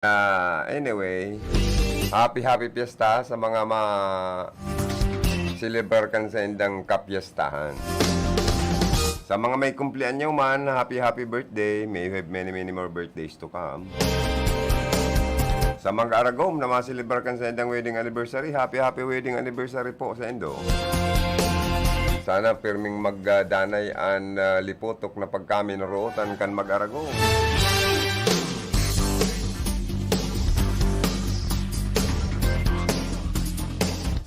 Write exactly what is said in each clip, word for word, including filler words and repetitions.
Ah, anyway, happy, happy fiesta sa mga ma-celebrar kan saindang kapiestahan. Sa mga may kumpleanyo man, happy, happy birthday. May you have many, many more birthdays to come. Sa mga aragom na ma-celebrar kan saindang wedding anniversary, happy, happy wedding anniversary po sa indo. Sana pirming magdanay an, ah, lipotok na pagkaminurootan kan mag-aragom.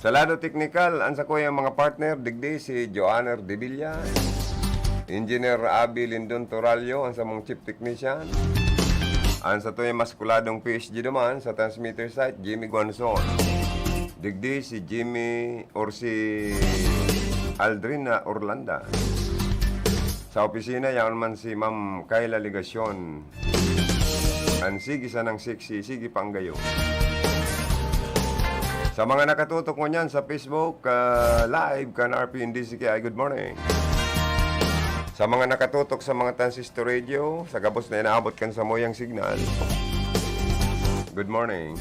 Sa lado teknikal, an sakuyang mga partner, digdi si Joanner Debilla, Engineer Abby Lindon Torallo, an samong chief technician. An satuyang maskuladong P S G duman sa transmitter site, Jimmy Guanzon. Digdi si Jimmy or si Aldrina Orlanda. Sa opisina, yaon man si Ma'am Kayla Legacion. An sige sanang sexy, sige pa ang gayo. Sa mga nakatutok ngunyan sa Facebook, ah, live kan R P N D C K I, good morning. Sa mga nakatutok sa mga transistor radio, sa gabos na inaabot kan samuyang signal, good morning.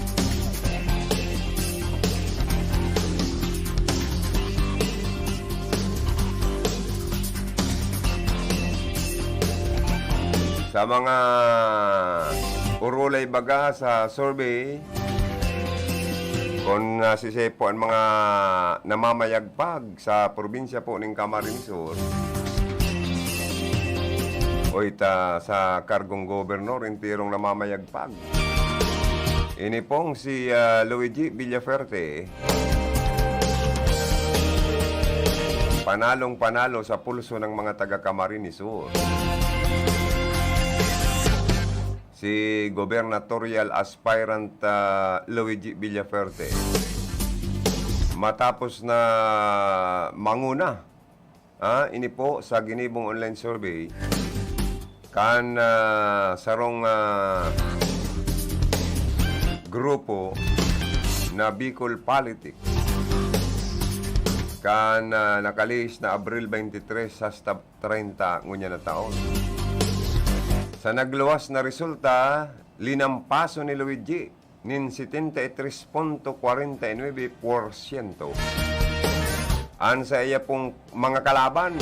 Sa mga orolay baga sa survey, kun, ah, sisay po an mga namamayagpag sa probinsya po nin Camarines Sur, o ita sa kargong gobernador, enterong namamayagpag. Ini pong si, ah, Luigi Villafuerte, panalong-panalo sa pulso ng mga taga Camarines Sur. Si gubernatorial aspirant, ah, Luigi Villafuerte, matapos na manguna, ah, ini po sa ginibong online survey kan, ah, sarong, ah, grupo na Bicol Politics, kan, ah, nakalihis na Abril twenty-three hasta treinta ngunyan na taon. Sa nagluwas na resulta, linampaso ni Luigi nin setenta y tres punto kwarenta y nuebe porsyento an saiya pong mga kalaban,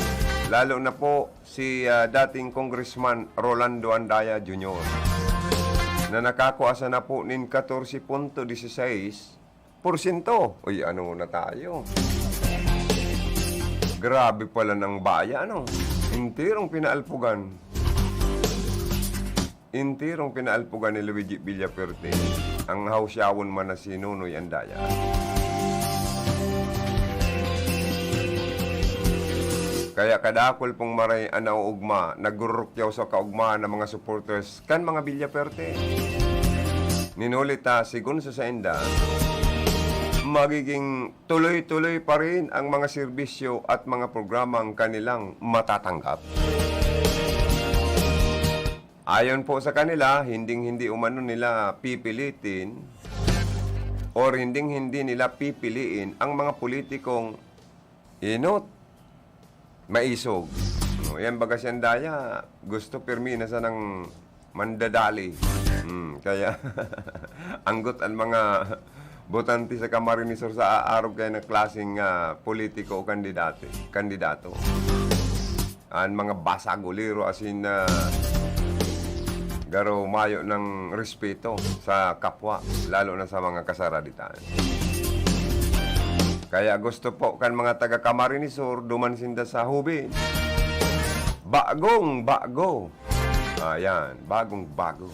lalo na po si, ah, dating Congressman Rolando Andaya Junior, na nakakua sana po nin katorse punto disisais porsyento. Uy, ano na tayo? Grabe pala ng baya, ano? Enterong pinaalpugan. Enterong pinaalpugan ni Luigi Villafuerte ang hausyawon man na si Nonoy Andaya. Kaya kadakul pong maray an nauugma, nagrurukyaw sa kaugmahan ng mga supporters kan mga Villafuerte. Ninuli ta, sigon sa sainda, magiging tuloy-tuloy pa rin ang mga serbisyo at mga programang kanilang matatanggap. Ayon po sa kanila, hinding-hindi umano nila pipilitin or hinding-hindi nila pipiliin ang mga politikong inot, maisog. No, yan baga siyang daya, gusto pirmi na sanang mandadali. Hmm, kaya anggot an mga botante sa Camarines Sur sa aarog kaya na klaseng, ah, politiko o kandidati-, kandidato. An mga basagulero, as in, ah, garo mayo ng respeto sa kapwa, lalo na sa mga kasaraditan. Kaya gusto po kan mga taga Camarines Sur, duman sinda sa Hubin. Bagong bago. Ayan, bagong bago.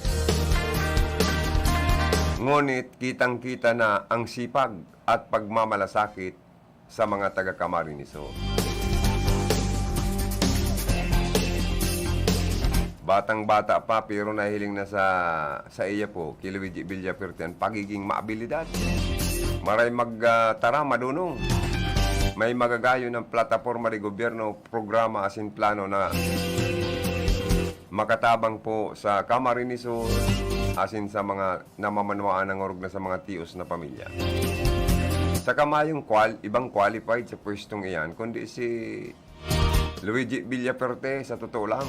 Ngunit kitang-kita na ang sipag at pagmamalasakit sa mga taga Camarines Sur. Batang-bata pa, pero nahiling na sa, sa iya po, ki Luigi Villafuerte, an pagiging maabilidad. Maray mag, ah, tara, madunong. May magagayon na plataporma de gobyerno, programa asin plano na makatabang po sa Camarines Sur asin sa mga namamanwaan na ngorog na sa mga tios na pamilya. Saka mayong qual-, ibang qualified sa pwestong iyan, kundi si Luigi Villafuerte, sa totoo lang.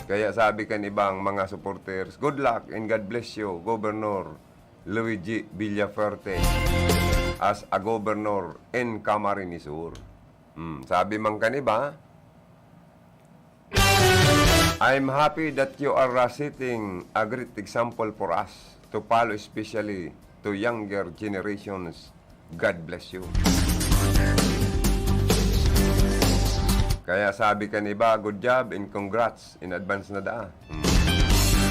Kaya sabi kan ibang mga supporters, "Good luck and God bless you, Governor Luigi Villafuerte, as a governor in Camarines Sur." Hmm, sabi man kan iba, "I'm happy that you are, uh, setting a great example for us to follow, especially to younger generations. God bless you." Kaya sabi kan iba, "Good job and congrats in advance na daa." Hmm.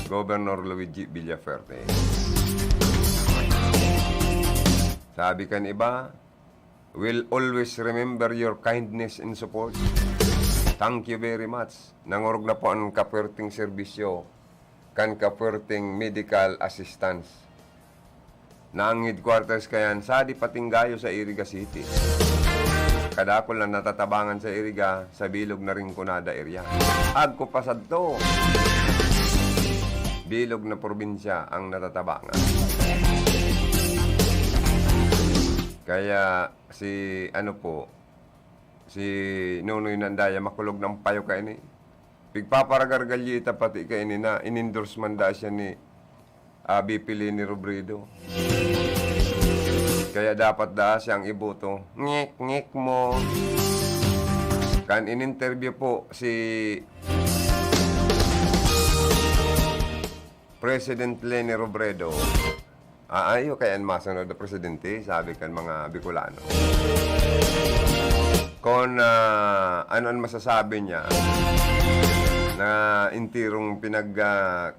Governor Luigi Villafuerte. Sabi kan iba, "We'll always remember your kindness and support. Thank you very much." Nangorog na po an kapuwerteng serbisyo kan kapuwerteng medical assistance. Na ang headquarters kayan sa Dipatinggayo sa Iriga City. Kadakul na natatabangan sa Iriga, sa bilog na Rinconada area. Agko pa sadto, bilog na probinsya ang natatabangan. Kaya si, ano po, si Nonoy Nandaya, makulog na ang payo kaini. Pigpaparagargalyita pati kaini na in-endorse man daa siya ni, ah, V P Leni Robredo. Kaya dapat daa siyang iboto. Ngek, ngek mo. Kan in-interview po si President Leni Robredo, "Ah, ayo kaya an masunod na presidente," sabi kan mga Bicolano. Kun, ah, ano an masasabi niya na enterong pinag, ah,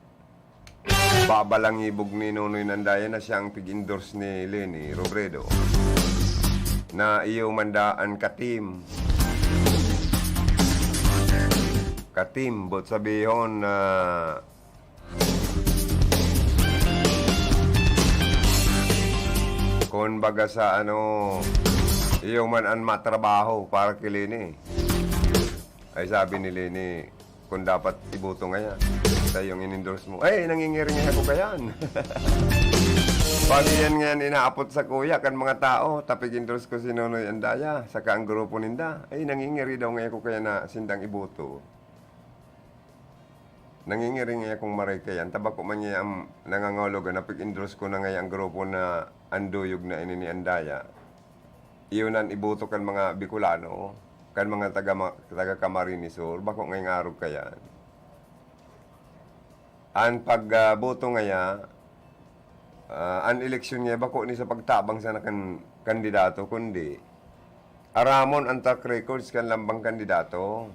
babalangibog ni Nonoy Nandaya na siya ang pig-endorse ni Leni Robredo, na iyo man daa an ka-team. Ka-team, boot sabihon na Kun baga sa ano, iyo man an matrabaho para ki Leni. Ay, sabi ni Leni, "Kun dapat iboto ngaya, sa iyong in-endorse mo." Ay, nangingiring ako kayan. Pag iyan ngayan inaapot sa kuya kan mga tao, tapig-endorse ko si Nonoy Andaya, saka ang grupo ninda. Ay, nangingiri daw ngaya ako kaya na sindang iboto. Nangingiring ngaya akong maray kaiyan, ta bako man ngaya an nangangahulugan na pig-endorse ko na ngaya an grupo na an duyog na ini ni Andaya. Iyo na an iboto kan mga Bicolano, kan mga taga ma-, taga Camarines Sur, bako ngayang arog kaiyan. An pag, ah, boto ngaya, ah, an eleksyon ngaya bako ni sa pagtabang sana kan kandidato, kundi aramon an track records kan lambang kandidato.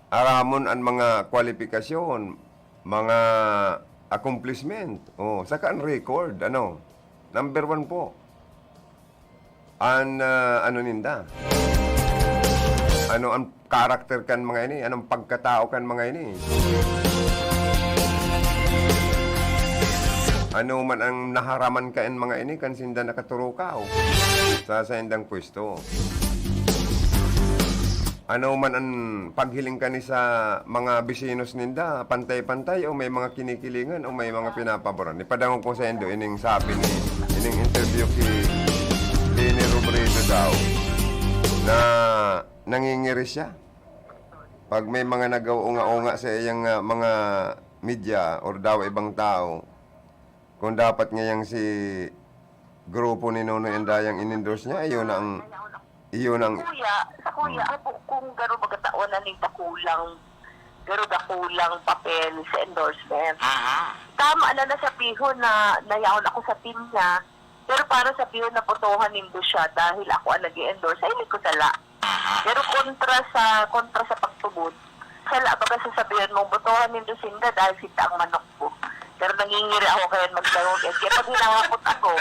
Aramon an mga kwalipikasyon, mga accomplishment, oh, saka an record, ano, number one po. An, ah, ano ninda? Ano an karakter kan mga ini? Anong pagkatao kan mga ini? Ano man ang naharaman kan mga ini kan sinda nakaturukaw sa saindang pwesto? Ano man an paghiling kani sa mga bisinos ninda, pantay-pantay o may mga kinikilingan o may mga pinapaboran? Ipadangog ko saindo ining sabi ni, ining interview ki Leni Robredo daw, na nangingiri siya. Pag may mga nag-uunga-unga sa iyang, ah, mga media or daw ibang tao, kung dapat ngayang si grupo ni Nonoy Andayang in-endorse niya, iyon na ang, iyon ang Kuya, sa kuya, Hmm. ako kung garo baga taon na ning dakulang, garo dakulang papel sa endorsement. Aha. Tama na na sabihon na nayaon ako sa team niya, pero para sabihon na botohan nindo siya dahil ako ang nag-i-endorse, ay, hindi ko sala. Aha. Pero kontra sa, kontra sa pagtubod, sala baga sasabihan mong botohan nindo sinda dahil sinda ang manok ko. Pero nangingiri ako kaya magdangog. Eh, kaya pag hinahapot ako,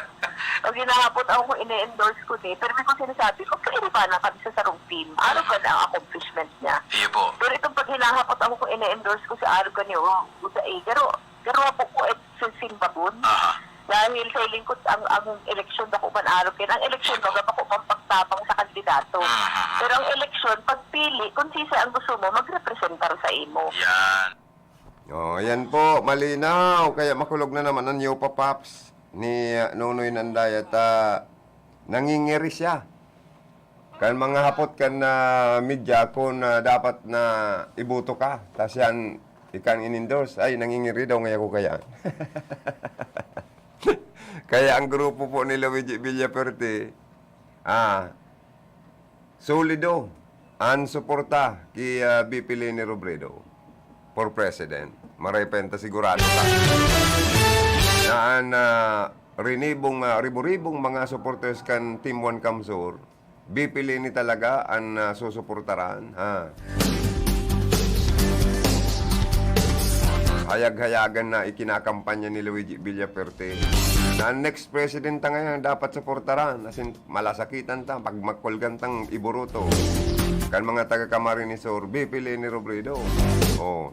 pag hinahapot ako kung ine-endorse ko ni, pero may kung sinasabi ko, pwede ba na kami sa sarong team? Araw ka na ang accomplishment niya. Iyo po. Pero itong pag hinahapot ako kung ine-endorse ko si Araw ka niya, oh, usa eh, pero, pero ako po, eh, sa simbabon. Aha. Dahil sa lingkod ang, ang eleksyon, bako man arog yan. Ang eleksyon, Iyo po. baga bako man pagtabang sa kandidato. Aha. Pero ang eleksyon, pagpili, kung sisay ang gusto mo, magrepresentar sa imo. Yan. Oh, yan po, malinaw. Kaya makulog na naman ang Yopa Pops ni, uh, Nonoy Nandaya ta nangingiri siya. Kan mga hapot kan, ah, media kun, ah, dapat na iboto ka. Tas yan, Ika ang in-endorse. Ay, nangingiri daw ngaya ako kaya. Kaya ang grupo po ni Luigi Villafuerte, ah, solido an suporta ki, ah, V P Leni Robredo for president. Maray pa yan ta sigurado ta. Na an, ah, rinibong, ah, ribo-ribong mga supporters kan Team One Kamsur, V P Leni talaga an, ah, susuportaran, ha? Hayag-hayagan na ikinakampanya ni Luigi Villafuerte na an next president ta ngayon dapat suportaran. As in, malasakitan ta, pag makulgan tang iburuto. Kan mga taga Camarines Sur, V P Leni Robredo. Oh.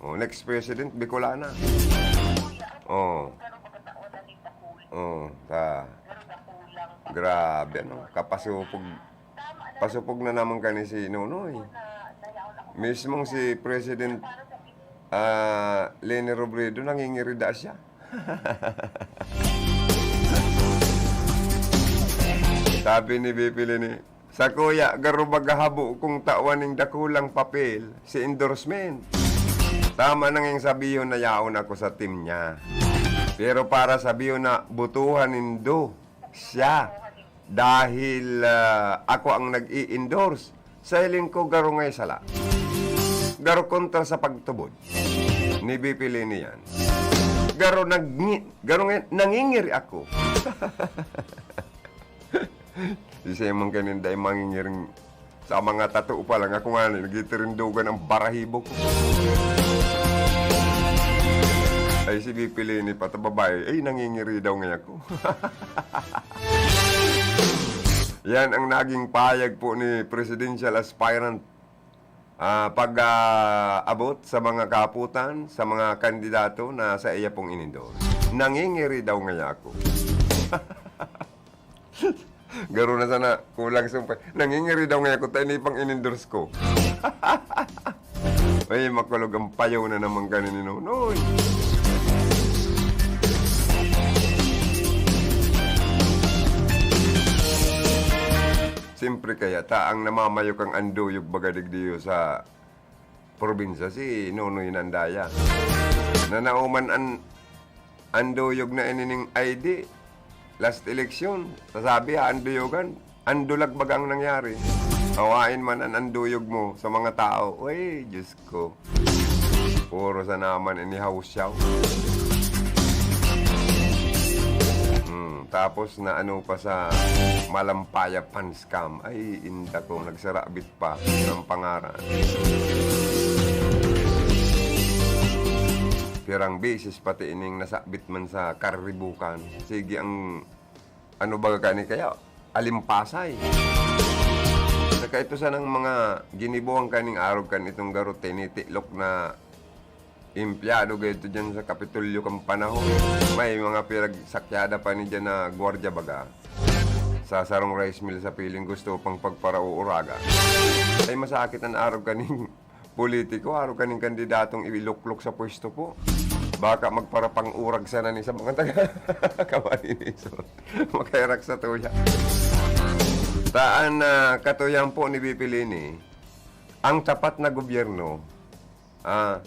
Oh, next president, Bicolana. Oh. Oh, ta. Grabe, ano? Kapasupog. Pasupog na naman kani si Nonoy. Mismong si President, ah, Leni Robredo, nangingirida siya. Sabi ni V P Leni, "Sakuya, garo baga habo kong tawan ning dakulang papel, si endorsement. Tama nang ing sabihon na yaon ako sa team niya. Pero para sabihon na botohan nindo siya dahil, ah, ako ang nag-i-endorse. Sa hiling ko, garo nga'y sala. Garo kontra sa pagtubod ni V P Leni yan. Garo nag-, garo nga'y nangingiri ako." Isa man kanin dai mangingiring sa mga tattoo pa lang. Ako nga ni, nagtitirindugan ang barahibo ko. Ay, si V P Leni pa, ta babae, ay, nangingiri daw ngayon ako. Yan ang naging pahayag po ni presidential aspirant, ah, pag, ah, abot sa mga kaputan, sa mga kandidato na sa iya pong inendorse. Nangingiri daw ngayon ako. Garo na sana, kulang sumpay. Nangingiri daw ngayon ako, ta ini pang inendorse ko. Ay, makulog ang payaw na naman kanin ni Nonoy. Siyempre kaya, ta ang namamayok ang anduyog baga digdiyo sa probinsya, si Nonoy Nandaya. Nanauman an, anduyog na inining I D. Last election, sasabi, ha, anduyogan. Andulag baga ang nangyari. Awain man an anduyog mo sa mga tao. Uy, Diyos ko. Puro sa naman ini hawsyaw. Hmm, tapos na ano pa sa Malampaya pan scam. Ay, inda ko, nagsarabit pa ang pangaran. Pirang beses pati ining nasabit man sa karibukan. Sige ang ano baga kani kaya? Alimpasay. Saka ito sanang mga ginibuhan kaning arog kan itong garo tinitiklok na empleyado gayto dyan sa Kapitolyo kan panahon. May mga piragsakyada pa ni dyan na gwardiya baga. Sa sarong rice mill sa piling gusto pang pagparauuraga. Ay masakit ang arog kaning politiko, arog kaning kandidatong iluklok sa pwesto po. Baka magparapang-urag sana ni sa mga taga Camarines Sur. Makaherak sa tuya. Taan na katuyan po ni V P Leni, ang tapat na gobyerno, ah,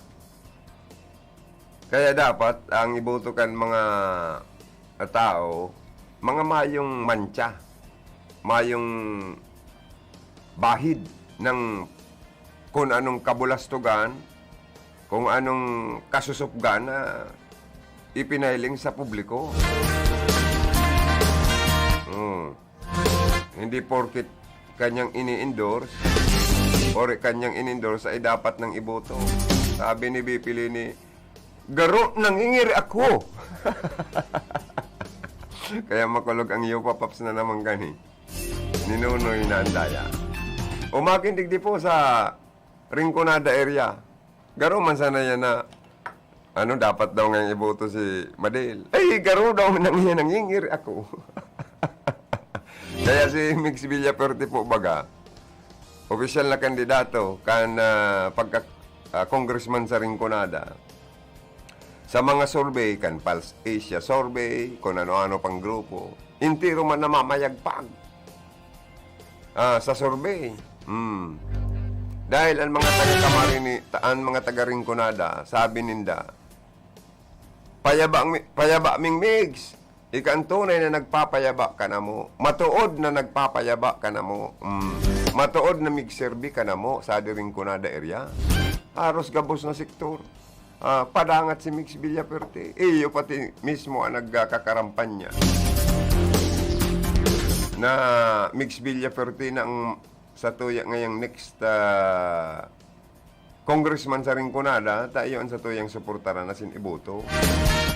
kaya dapat ang iboto kan mga tao, mga mayong mantsa, mayong bahid ng kung anong kabulastugan, kung anong kasusupgan na ipinahiling sa publiko. Hmm. Hindi porket kanyang ini-endorse or kanyang in-endorse ay dapat nang iboto. Sabi ni V P Leni, "Garo, nangingiri ako." Kaya makulog ang Yupa Paps na naman gani ni Nonoy Nandaya. Umakin digdi po sa Rinconada area. Garo man sana yan na, ano, dapat daw ngayong iboto si Madel. Ay, garo daw nang yan, nangingiri ako. Kaya si Mix Villafuerte po, baga, opisyal na kandidato kan, ah, pagka, ah, congressman sa Rinconada. Sa mga survey, kan Pulse Asia Survey, kung ano-ano pang grupo, entero man namamayagpag, ah, sa survey. Hmm. Dahil ang mga taga Camarines, ta-, ang mga taga Rinconada, sabi ninda, "Payaba mi, payaba ming Migs, ika ang tunay na nagpapayaba kanamo. Matuod na nagpapayaba kanamo. Mm. Matuod na migserbi kanamo sa Rinconada area." Haros gabos na sektor. Ah, padangat si Migs Villafuerte. Iyo pati mismo ang nagkakarampanya na Migs Villafuerte na ang sa tuya ngayang next, ah, congressman sa Rinconada, ta iyo ang sa tuyang suportaran asin iboto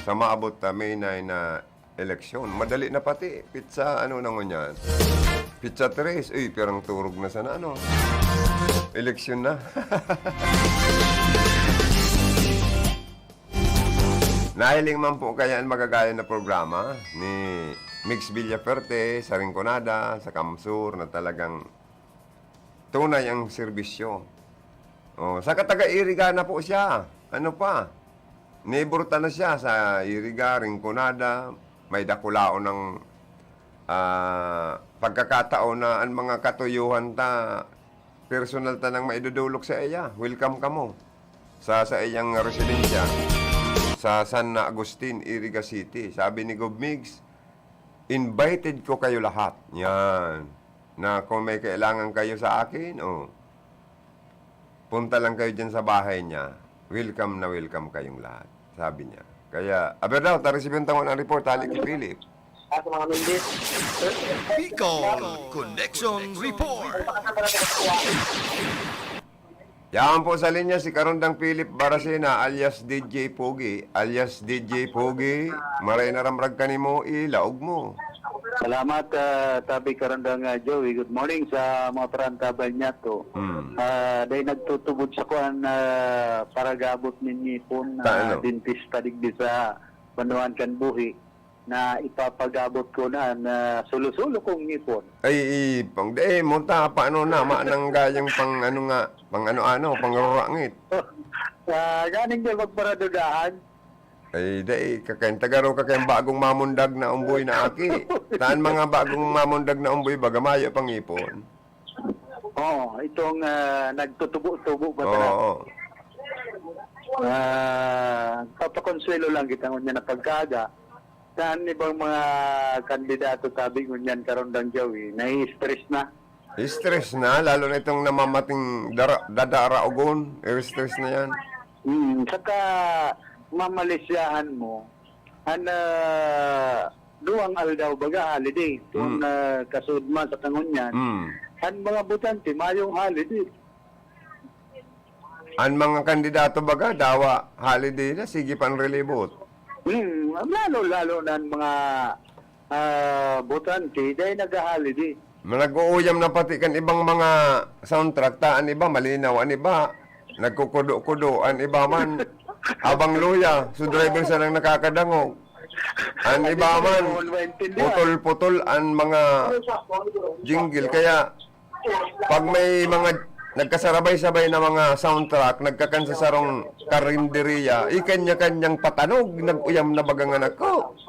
sa maabot ta May nine na eleksyon. Madali na pati, pitsa, ano na ngunyan? Pitsa tres, uy, pirang turog na sana, ano? Eleksyon na. Nahiling man po kaya ang magagayon na programa ni Migs Villafuerte sa Rinconada, sa Kamsur, na talagang tunay ang serbisyo. Oh, saka taga-Iriga na po siya. Ano pa? Neighbor ta na siya sa Iriga, Rinconada. May dakulaon ng, ah, pagkakataon na ang mga katuyuhan ta, personal ta nang maidudulok sa iya. Welcome kamo sa, sa iyang residensya sa San Agustin, Iriga City. Sabi ni Gob Migs, "Invited ko kayo lahat." Yan. Na kung may kailangan kayo sa akin, oh, punta lang kayo dyan sa bahay niya. Welcome na welcome kayong lahat, sabi niya. Kaya, aber daw, ta-receive yung tangon ang report, hali ki Philip. At mga Mindis. Bicol Connection Report. Yaon po sa linya si Karondang Philip Baracena alias D J Pogi. Alias D J Pogi, maray na ramrag ka nimo, ilaog mo. Salamat, ah, Tabi Karandang, ah, Joey. Good morning sa mga parantabay niya to. Hmm. Ah, dahil nagtutubod sa kuan, ah, paragabot nin ngipon, Ta-, ah, ano? Dentista digdi sa Banwaan kan Buhi na ipapagabot ko na, na sulo-sulo kong ngipon. Ay, i-, pang, eh, mo ta, paano na, manang gayang pang, ano nga, pang ano-ano, pang rurangit. Ah, ganing di magparadudahan. Ay, dai, kakain tagaro ka kayang bagong mamundag na umboy na aki. Taan mga bagong mamundag na umboy, baga mayo pang ipon. Oo, itong, ah, nagtutubo-tubo pa Oo, talaga. Oo. Ah, papakonsuelo lang kita ngunyan na pagkaga. Saan ibang mga kandidato, sabi ngunyan, Karondang Joey, nai-stress na. Stress na, lalo na itong namamating dara-, dadaraogon, stress na yan. Hmm, saka mamalisyahan mo, an, ah, duwang aldaw baga holiday, kung, Hmm. ah, kasudma sa kangunyan, Hmm. an mga botante, mayong holiday. An mga kandidato baga, dawa holiday na, sige pa ang relibot. Hmm, lalo-lalo na an mga, ah, botante, dai nagha-holiday. Nag-uuyam na pati kan ibang mga soundtrack ta, an iba malinaw, an iba nagkukudo-kudo, an iba man abang luya, so driver sanang nakakadangog. An iba man, putol-putol an mga jingle. Kaya, pag may mga nagkasarabay-sabay na mga soundtrack, nagkakan sa sarong karinderiya, ikanya-kanyang patanog, nag-uyam na baga nga nako.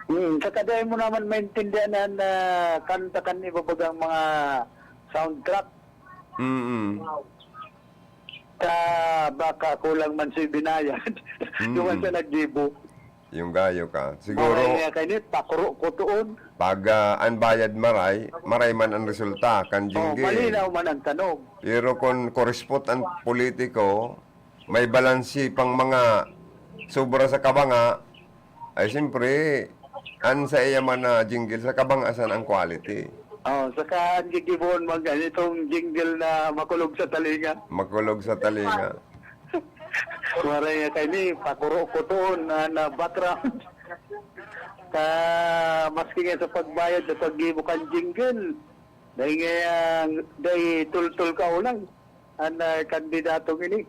Hmm, saka dai mo naman maintindihan an, ah, kanta kan iba bagang mga soundtrack. Mm. Ka baka kulang man si binayad. Mm. Duman sa naggibo. Yung gayo ka. Siguro, Maray nga kaini, pakuro ko tuon. Pag, ah, an bayad maray, maray man an resulta, kan Oh, jingle. Malinaw man ang tanog. Pero kung korispot ang politiko, may balanse pang mga sobra sa kabanga, ay siyempre, an sa iya man na jingle sa kabanga san ang quality. Oh, saka an gigibohon man ganitong jingle na makulog sa talinga. Makulog sa talinga. Maray nga kaini, pakuro ko tuon na, na background. Ka, maski nga sa pagbayad, sa paggibo kan jingle, dai nga, dai tultol ka ulang an, ah, kandidatong ini.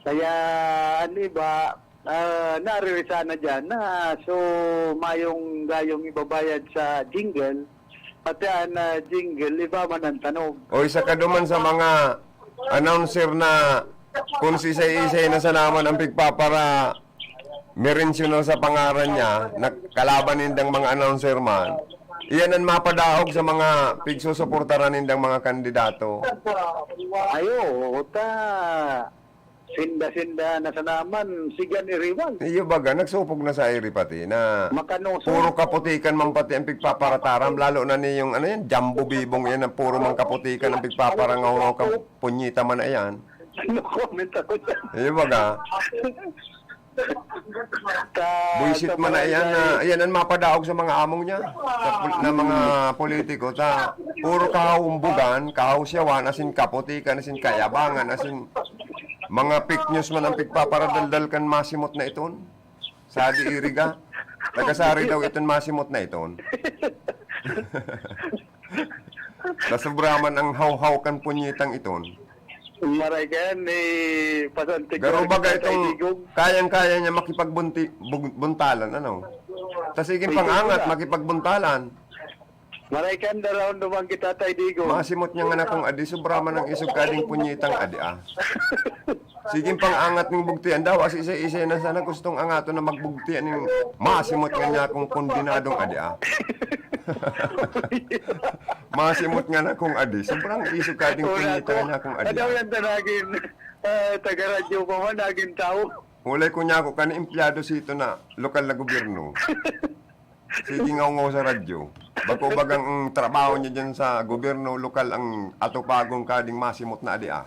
Kaya an iba, ah, naririsan na diyan na, so, mayong gayong ibabayad sa jingle, pati an, ah, jingle, iba man ang tanog. O, isa ka duman sa mga announcer na kung sisay-isay na sa naman ang pigpapara merensyonal sa pangaran niya, na kalaban nindang mga announcer man, Iyan an mapadaog sa mga pigsusuportaran nindang mga kandidato. Ayo, ta sinda-sinda na sana man, sigan iriwan. Iyo baga, nagsupog na sa iri pati na Makanuso. Puro kaputikan man pati ang pigpaparataram, lalo na niyong, ano yan, Jumbo Bibong yan, na puro man kaputikan ang pigpaparangaw-ngaw kan punyeta man na yan. No comment ako dyan. Iyo baga. Ta-, Buisit ta-, man na iyan na, barangay. Iyan ang mapadaog sa mga among niya. Sa pul-, na mga politiko, ta, puro kahumbugan, kahusyawan, asin kaputikan, asin kayabangan, asin mga fake news man ang pigpaparadaldal kan masimot na iton. Sadi iriga, taga-sari daw iton masimot na iton. Nasobra man ang hawhaw kan punyetang iton. Maray ka yan, eh, pasantig Garo talaga baga sa itong kaibigan. Kayang-kaya niya makipagbunti-, bug-, buntalan, ano? Ta sige Ay, pangangat, sige na. Makipagbuntalan. Maray ka yan, daraon naman kita, Tay Digo. Masimot niya nga na kung adi, sobra man ang isog kading punyetang adi, ah. Sige pangangat ning bugtian daw, as isa-isa na sana gustong angaton na magbugtian ning masimot nga niya kung kondinadong adi, ah. Masimot nga na kung adi. Sobrang isog ka ding Wala punyeta ko. Nga na kung adi. Ano yan ta naging, ah, taga-radyo pa man, naging tao? Walay ko niya ako, kan empleyado sito na lokal na gobyerno. Sige nga ungaw sa radyo. Bako bagang ang trabaho niya dyan sa gobyerno lokal ang atupagon kading masimot na adi, ah.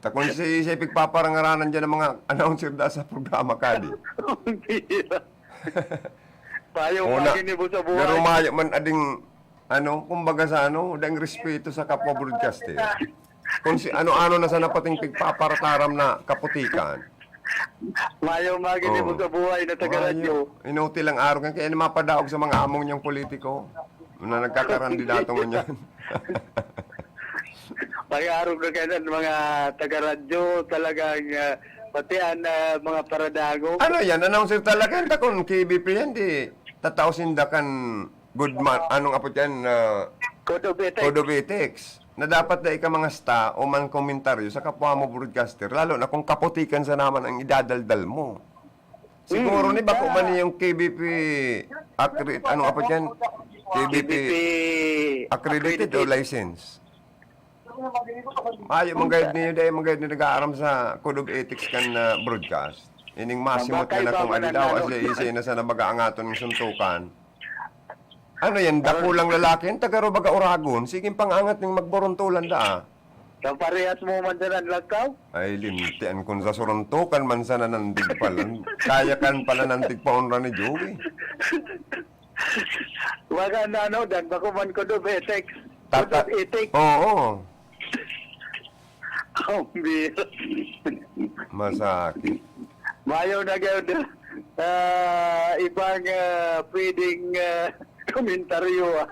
Ta kung si, si pigpaparangaranan dyan ang mga announcer da sa programa kadi. Ang bira. Payo Una, pa gini mo sa buhay. Pero mayo man ading, ano, kumbaga sa ano, daing respeto sa kapwa broadcaster. Kung si ano-ano na sana pating pigpaparataram na kaputikan. Mayo man gini mo Oo. Sa buhay na taga-radyo. Mayo. Inutil ang arog. Kaya mapadaog sa mga among niyang politiko na nagkakarandidato ngunyan. Pag-aarog na kayo ng mga taga-radyo, talagang, ah, pati ang, ah, mga paradago. Ano yan? Announcer talaga yan? Ta kung K B P yan, di tatao sinda kan good man, anong apot yan? Ah, Code of ethics. Code of ethics. Na dapat dai ka mangasta o mangkomentaryo sa kapwa mo broadcaster, lalo na kung kaputikan sa naman ang idadaldal mo. Siguro Hmm. ni bako man yung K B P accre-, anong apot yan? K B P K B P accredited o accredited. License? Mayo, manggayod niyo, dai manggayod niyo nag-aaram sa Code of Ethics kan, ah, broadcast. Ining masimot Mabakay nga na ba kung man alidaw, ang ano? Asa isi na sa nabaga ang aton suntukan. Ano yan, dakulang lalaki yan, taga Rubaga Uragon. Sige, pangangat ning magborontolan da, ah. Sa parehas mo man dyan ang lakaw? Ay, lintian kun sa suruntukan man sana nandig pala. Kaya kan pala nandig pa unra ni Joey. Baga na ano, dan bako man ko do, Betex. Tata- Ko do, Etex. Oo. Ang bira. Masakit. Mayo na gyud, ah, ibang, ah, pwedeng, ah, komentaryo, ah.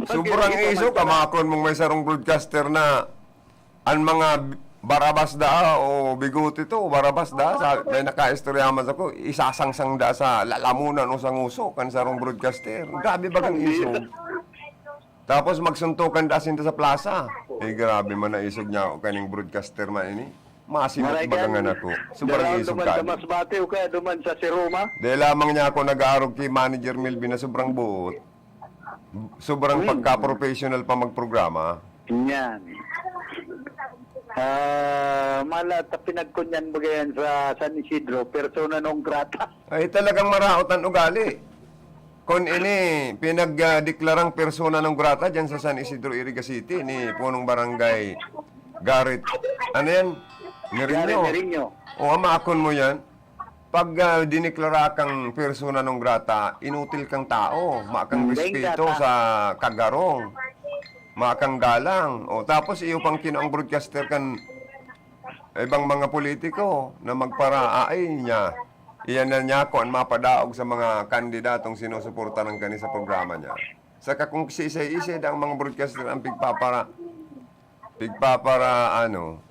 Sobrang Pag-iba iso, man pala. Kamakon mong may sarong broadcaster na an mga Barabas daa o Bigote to, Barabas daa, sa, may nakaistorya man sa ko, isasangsang daa sa lalamunan o sa nguso kan sarong broadcaster. Grabe bagang Ang isog. Tapos magsuntukan daa sinda sa plaza. Eh, grabe man na isog niya ako kaning broadcaster man ini. Masimot Maray baga kan nga nako. Sobrang dalaw isog duman ka. Sa Masbate o kaya duman sa Siroma? Dahil lamang niya ako nag-aarog kay Manager Melvin na sobrang buot. Sobrang Hmm. pagka-professional pa magprograma. Yan. Ah, mala ta pinagkunyan mo yan sa San Isidro, persona non grata. Ay, talagang maraot ang ugali. Kun ini, pinag, ah, deklarang persona non grata dyan sa San Isidro, Iriga City, ni Punong Barangay Garrett, ano yan? Meriño. Garrett Meriño. O, amakon mo yan. Pag, ah, dineklara kang persona non grata, inutil kang tao, ma kang Hindi respeto grata. Sa kagarong, ma kang galang. O, tapos iyo pang kino ang broadcaster kan ibang mga politiko na magparaay niya. Iyan na niya kung an mapadaog sa mga kandidatong sinusuportahan kani sa programa niya. Saka kung isay-isay ang mga broadcaster ang pigpapara-, pigpapara-, ano,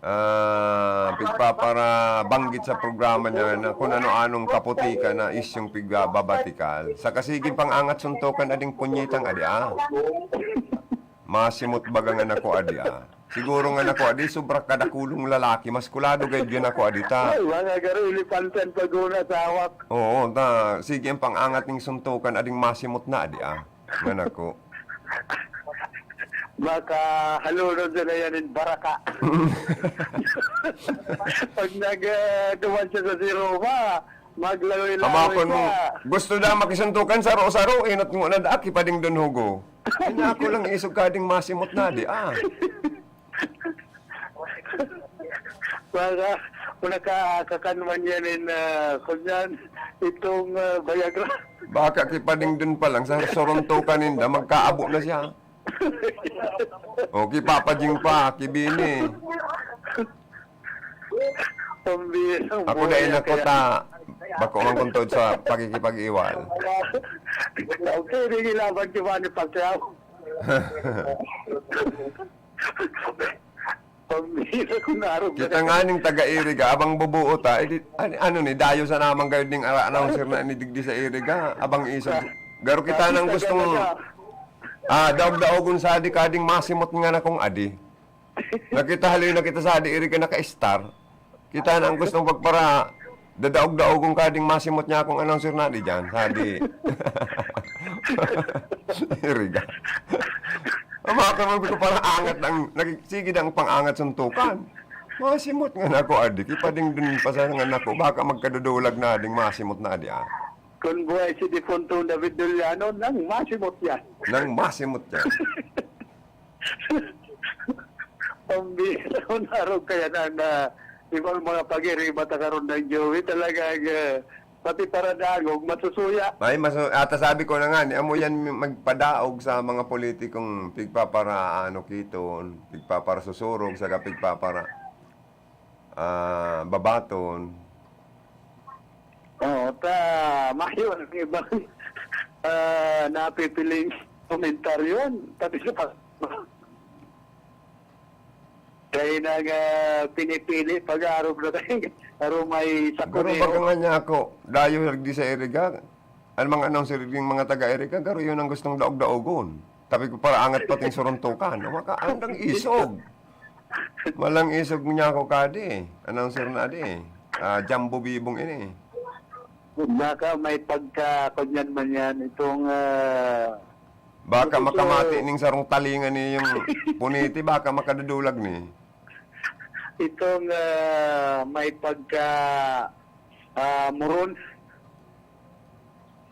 ah, pigpaparabanggit sa programa niya na kung ano-anong kaputika na isyong pigbabatikal. Saka sige pang angat suntukan ading punyetang adi, ah. Masimot baga nga nako adi, ah. Siguro nga nako adi, sobra kadakulong lalaki, mas kulado gayud yan ako adi ta. Ay, mga garo, elephant yan pag una sa hawak. Oo, ta, sige ang pang-angat ning suntukan, ading masimot na adi, ah. Nga nako. Baka halunon sila yan in baraka. Pag nag, ah, duman siya sa Siroma, maglagoy-lagoy Amakon mo, siya. Gusto na makisuntukan, saro-saro, inot mo na daa, kipading dun, Hugo. Ay, nako lang, isog kading masimot na, di, ah. Baka, wala ka, kakanman yan in, ah, kunyan, itong, ah, Viagra. Baka kipading dun pa lang, sa suruntukan ninda, magkaabo na siya. O, kipapajing pa, kibini. Pambihirang Ako buhay dahil yan, nagkuta, kaya bako man kuntod sa pakikipag-iwal. Okay, di nilaban si Manny Pacquiao. Pambihira kung narog Kita ka. Nga ning taga-Iriga, abang bubuot, ah. Eh, di, an-, ano ni, dayo sa naman gayud ning ara-, announcer na ni digdi sa Iriga, abang isog. Garo kita Sabi nang sa gustong, ganda. Ah, daog-daogon sa adi kading masimot nga na kung adi. Nakita haloy na kita sa adi, iri ka naka-star. Kita na ang gustong pagpara, dadaog-daogon kading masimot niya akong announcer na di dyan, sa adi. Iri ka. Ang mga karumi ko parang angat ang, nag-, sige na ang pang-angat suntukan. Masimot nga na ako, adi. Kipading dun pa sa nga nako, baka magkadudulag na ading masimot na adi, ah. Kung buhay si Defunto David Doliano, nang masimot yan. Nang masimot yan. Pambira ko narog kaya na, na ibang mga pag-iriba ta karon ng Joey, talagang, ah, pati paradangog, masusuya. Ay, masu-, ata sabi ko na nga, ni amo yan magpadaog sa mga politikong pigpapara-ano kiton, pigpaparasusurog, saka pigpapara, ah, babaton. Oo, ta, mayo ang ibang, ah, napipiling komentaryon. Pati sa pa-, kaya na nga pinipili pag-aarog na tayo. Pero may Pero sakuriho. Baga nga niya ako, dayo di sa Iriga. Ang mga announcer, yung mga taga-Iriga, garo yun ang gustong daog-daogon. Tapi ko para angat pating suruntukan. O, maka-, andang isog. Malang isog niya ako kadi. Announcer na di. Ah, Jumbo Bibong ini. Baka may pagka-, kunyan man yan. Itong, ah, Baka ito, makamati ning sarong talinga ni yung puniti, baka makadudulag ni. Itong, ah, may pagka, ah, muron.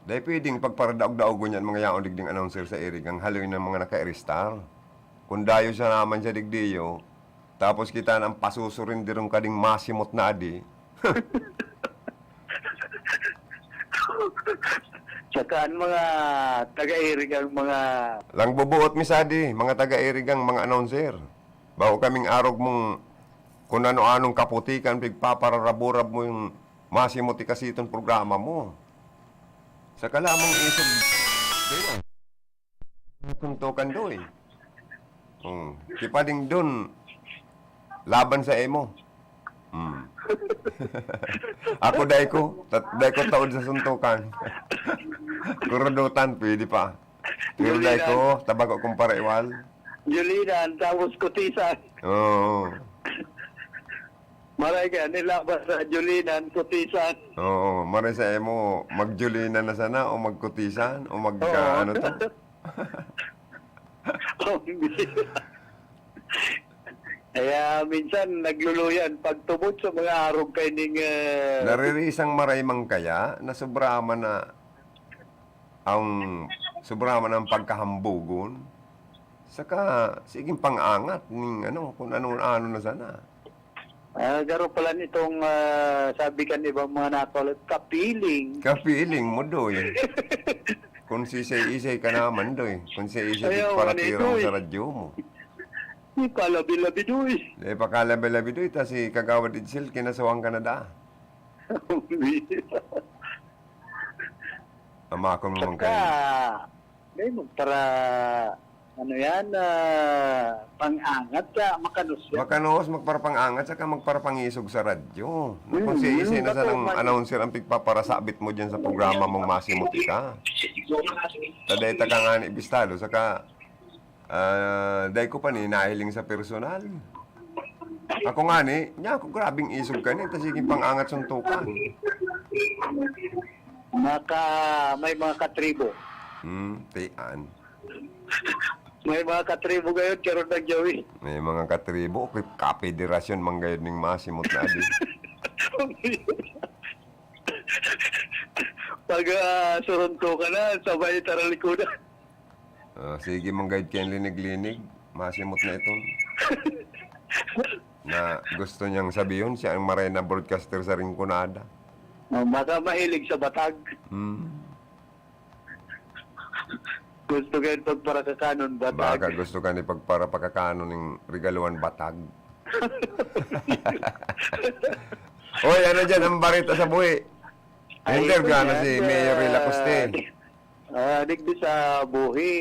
Dai pwedeng pagparadaog-daogon yan, mga yaon digding announcer sa Iriga, ang haloy ng mga naka-Eristar. Kung dayo siya naman siya digdiyo, tapos kita nang pasusurindirong kading masimot na adi. Saka ang mga taga-Iriga, ang mga Lang bubuot mi sadi, mga taga-Iriga, ang mga announcer. Bago kaming arog mong kung ano-anong kaputikan, pigpapararaburab mo yung masimot ikasiton programa mo. Saka lamang isog, Suntukan do eh. Hmm. Kipading dun, laban sa emo. Hmm. Ako dai ko, tat-, dai ko taod sa suntukan. Kurudutan, pwede pa. Pero dai Julian. Ko, tabako kong paraiwal. Julian, tapos kutisan. Oo. Maray ka, nilaban sa Julian, kutisan. Oo, maray sa emo, magjulinan na sana o magkutisan o mag, Oo. Ah, ano to? Kaya minsan nagluluyan pagtubod sa mga arog kay ning, eh, Naririsang maray man kaya na sobra man na ang sobra man ang pagkahambugon, saka siging pang-angat ning ano, kung ano-ano na sana. Ah, garo pala nitong, ah, sabi kan ibang mga nakulat, kapiling. Kapiling mo, Doy. Kung sisay-isay ka naman, Doy. Kung sisay-isay, Ayaw, di para ano ito, tira mo eh. Sa radyo mo. Di pa labi-labi, Doy. Di pa ka labi-labi, Doy. Ta si Kagawad Edsel, kinasawang ka na da. Amakon mo man Saka, kayo. May magpara-, ano yan, ah, pang-angat sa makanos yan. Makanos, magparapangangat, saka magparapangisog sa radyo. Na Hmm, kung si yun, Isi na sa bato, nang man- announcer ang pigpaparasabit mo dyan sa programa mong Masimot Ika. Taday ta ka nga ni Bistado, saka Ah, dai ko pa ni nahiling sa personal. Ako ngani, nya ako grabing isog kani, ta sige pang-angat suntukan. Maka, may mga katribo. Hmm, tian. May mga katribo ngayon, karon lang, Joey. May mga katribo, ka-, kapederasyon man gayud ning masimot na adi. Pag ah, surunto ka na, sabay taralikudan. Ah, sige, manggayod kayong linig-linig. Masimot na iton. Na gusto niyang sabihon, siya ang maray na broadcaster sa Rinconada. Oh, baka mahilig sa batag. Hmm. Gusto kayo pagparakakanon, batag. Baka gusto ka ni pagparapakakanon ning regaluhan batag. Oy, ano dyan ang barita sa buhi? Ay, Interview ito na yan, si Mayor Rila ah, Coste. Ah, digdi sa buhi,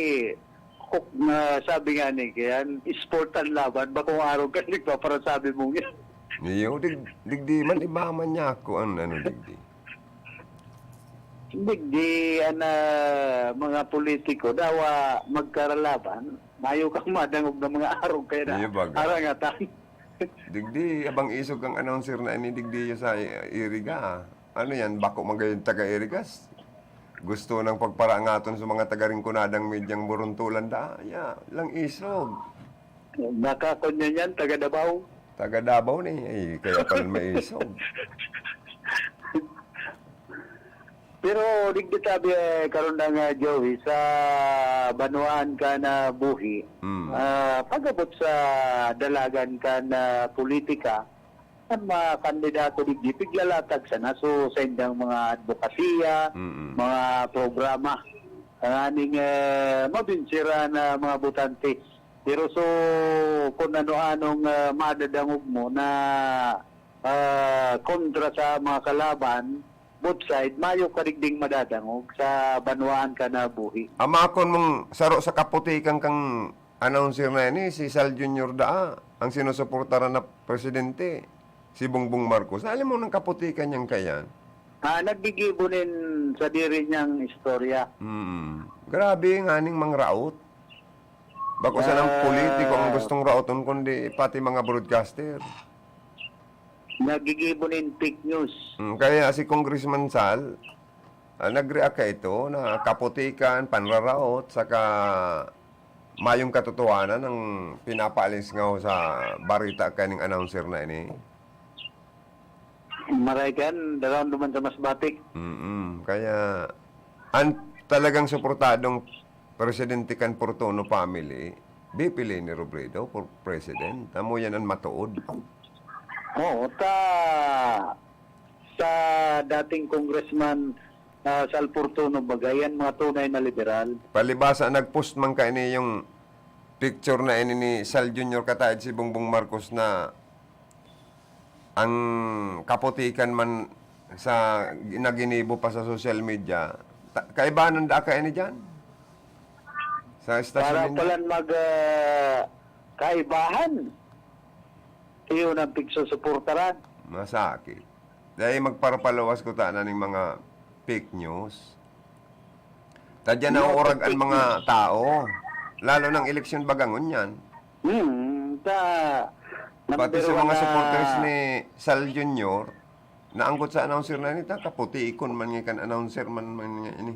kuk na sabi nga ni, kayan, sport ang laban, bakong araw ka nagpaparasabi mong yan. Iyo, dig, digdi man, iba man niya ako ang ano, digdi. Digdi, ana, mga politiko, dawa magkaralaban, mayo kang madangog na mga arog kaya na Iyo, baga. Arangatan. Digdi, abang isog kang announcer na ini, digdi sa i- Iriga. Ano yan, bako magayon taga Irigas? Gusto nang pagparangaton sa mga taga Rinconadang medyang buruntulan da. Ya, lang isog. Baka kung yan yan, taga Davao. Taga Davao ni, ay, kaya pala may isog. Pero digdi sabi eh, karon na nga, Joey, sa banwaan ka na buhi, Mm. ah, pagabot sa dalagan ka na politika, ang mga kandidato digdi, piglalatag sana so sa indang mga advokasya, Mm-mm. mga programa, tanganing eh, mabinsira na mga botante. Pero so, kung ano-anong ah, madadangog mo na ah, kontra sa mga kalaban, both side, mayo ka digding madadangog sa banwaan ka na buhi. Amakon mong saro sa kaputikan kang announcer na ini, si Sal Junior daa, ang sinusuportaran na presidente, si Bongbong Marcos. Alam mo nang kaputikan niyang kayan? Ah, naggigibo nin sa diri niyang istorya. Hmm. Grabe nga ning mangraot. Bako sanang Ah. politiko ang gustong raoton, kundi pati mga broadcaster. Naggigibo nin fake news. Mm, kaya si Congressman Sal, ah, nag-react ka ito na kaputikan, panraraot, saka mayong katotohanan ang pinapaalingaw sa barita kaning announcer na ini. Maray kan, daraon duman sa mas batik. Mm-mm. Kaya, ang talagang suportadong presidente kan Fortuno family, B P Leni Robredo for president. Amo yan ang matuod. Oo, ta sa dating congressman ah, Sal Fortuno, bagay yan, mga tunay na liberal. Palibasa, nag-post man kaini yung picture na ini ni Sal Junior kataid si Bongbong Marcos na ang kaputikan man sa na ginibo pa sa social media. Ta- kaibanan da kaini diyan? Sa estasyon Para ninyo? Palan mag ah, kaibahan. Iyon ang pigsusuportaran. Masakit. Dahil magparapalawas ko ta na ning mga fake news. Tadya No, nauurag ang fake mga news. Tao. Lalo ng eleksyon bagangon yan. Hmm, ta Pati number sa one mga na- supporters ni Sal Junior, naanggot sa announcer na nita, kaputi ikon man nga kan announcer man, man nga ini.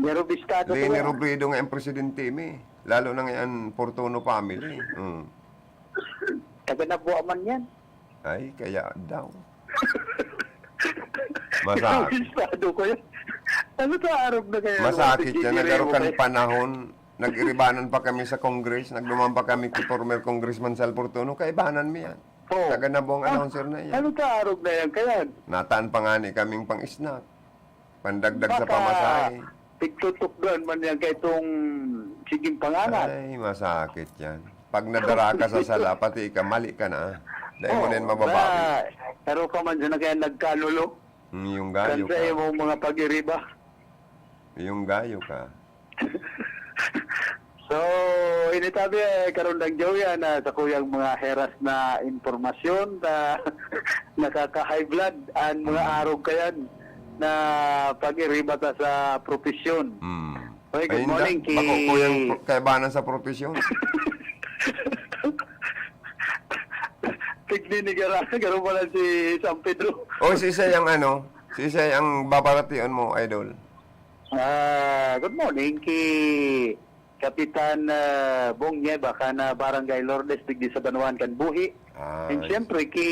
Pero bistado ko Leni yan. Robredo nga ang presidente mi. Lalo na nga ang Fortuno family. Mm. Taga Nabua man yan. Ay, kaya daw. Masakit. Bistado ko yan. Ano sa arog na kayo? Masakit yan. Sige, Nagkaroon sige, kan panahon, nag-iribanan pa kami sa Congress, nagduman pa kami kay former Congressman Sal Fortuno, kaibanan mi yan. Oo. Taga Nabua ang Ah, announcer na yan. Ano sa arog na yan? Kaya, Nataan pa nga ni kaming pang-snack. Pandagbag sa baka pamasahe. Pigtutukdoan man yan kay itong siging pangangat. Ay, masakit yan. Pag nadara ka sa sala, pati ika, mali ka na. Dahil mo Oo, na yan mababawi. ba, pero ka man dyan na kaya nagkanulo. Hmm, yung gayo Kan sa ka. imong mga pag-iriba. Yung gayo ka. So, ini tabi eh, karon lang Joey, ah, na sa kuyang mga heras na impormasyon na nakaka-high blood ang mga Mm. arog kayan na pag-iriba ta sa propesyon. Hmm. Oy, good Ay, morning, hindi. Ki- Bako po yung pro-, kaibanan sa profesyon. Tigni ni Gara-, Garo pala si San Pedro. Oh, si Isay ang ano, si Isay ang babaratian mo, idol. Ah, good morning, ki Kapitan, ah, Bong Nieva, kan, ah, Barangay Lourdes, digdi sa Banwaan kan Buhi. Ah, And siyempre, ki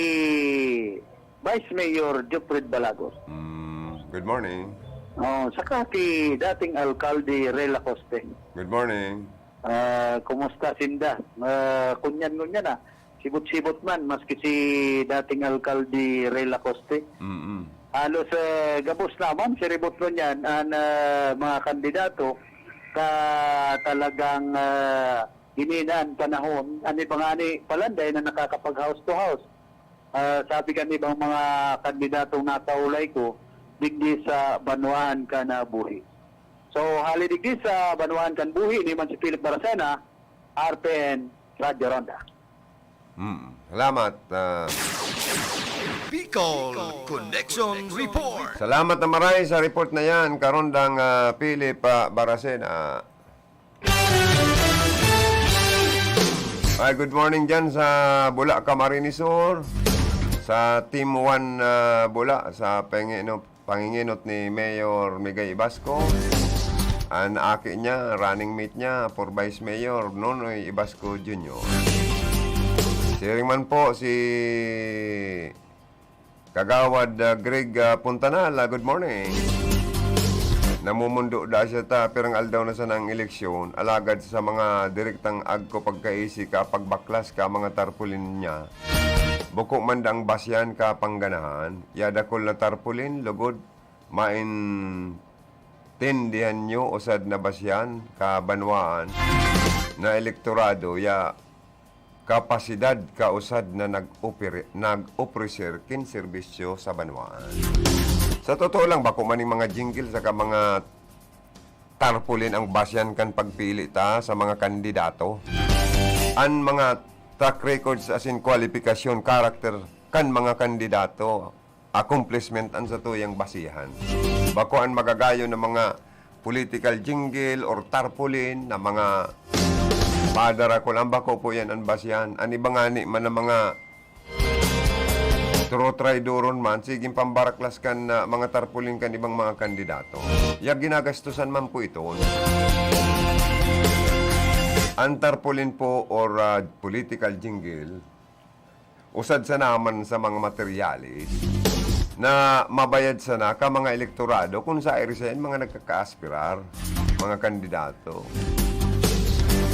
Vice Mayor Jopfred Balagos. Mm, good morning. Oh, saka ki dating Alkalde Rey Lacoste. Good morning. Ah, kumusta sinda? Ah, kunyan-ngunyan na. Sibot-sibot man, maski si dating Alkalde Rey Lacoste. Mm-mm. Halos, ah, gabos naman, siribot ngunyan, an, ah, mga kandidato ka talagang, ah, ininan panahon. Ano ba nga ni, palanday na nakakapag house to house? Ah, sabi kan ibang mga kandidatong nakaulay ko, digdi sa Banwaan kan Buhi. So, hali digdi sa Banwaan kan Buhi, ini man si Philip Baracena, R P N, Radyo Ronda. Hmm, salamat, ah. Bicol Connection Report. Salamat na maray sa report na yan, Karondang, ah, Philip, ah, Baracena. Ay, good morning dyan sa Bula, Camarines Sur. Sa Team One, ah, Bula, sa pangino-, panginginot ni Mayor Migay Ibasco. An aki niya, running mate niya for Vice Mayor, Nonoy Ibasco Junior. Siring man po si Kagawad, ah, Greg, ah, Puntanal, ah, good morning. Namumundo da siya ta, pirang aldaw na sana ang eleksyon, alagad sa mga direktang agko pagkaisi ka, pagbaklas ka, mga tarpaulin niya. Buko man dang basyan ka pangganahan, ya dakul na tarpaulin, lugod, maintindihan nyo, usad na basyan ka banwaan na elektorado, ya kapasidad kausad na nag-opere-, nag-opreser kin serbisyo sa banwaan. Sa totoo lang, bako man ning mga jingle saka mga tarpaulin ang basyan kan pagpili ta sa mga kandidato. An mga track records asin kwalipikasyon, karakter kan mga kandidato, accomplishment an satuyang basihan. Bako an magagayon na mga political jingle or tarpaulin na mga padarakol. An bako po yan an basihan. An iba ngani man na mga traidoron man, siging pambaraklas kan, ah, mga tarpaulin kan ibang mga kandidato. Ya ginagastusan man po ito. An tarpaulin po or, ah, political jingle, usad sana man sa mga materyales na mabayad sana ka mga elektorado kun sa irisayan mga nagkakaaspirar, mga kandidato.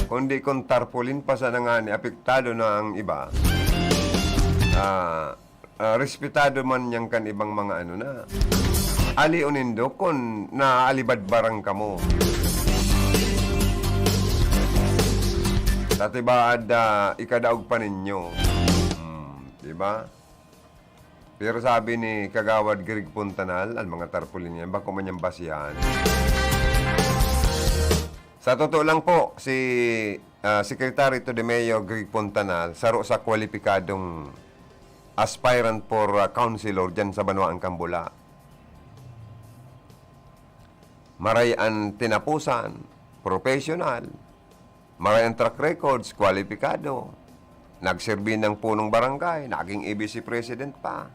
Kundi kun tarpaulin pa sana ngani apektado na ang iba, ah, ah, respetado man yan kan ibang mga ano na. Alion nindo kun naaalibadbaran kamo. Sa tibaad, ah, ikadaog pa ninyo. Hmm, di ba? Pero sabi ni Kagawad Greg Puntanal, ang mga tarpaulin yan, bako man niyang basihan. Sa totoo lang po, si, ah, Secretary to the Mayor Greg Puntanal, saro sa kwalipikadong aspirant for, ah, councilor dyan sa Banwaan kan Bula. Maray an tinapusan, professional, maray an track records, kwalipikado. Nagserbi ng punong barangay, naging A B C president pa.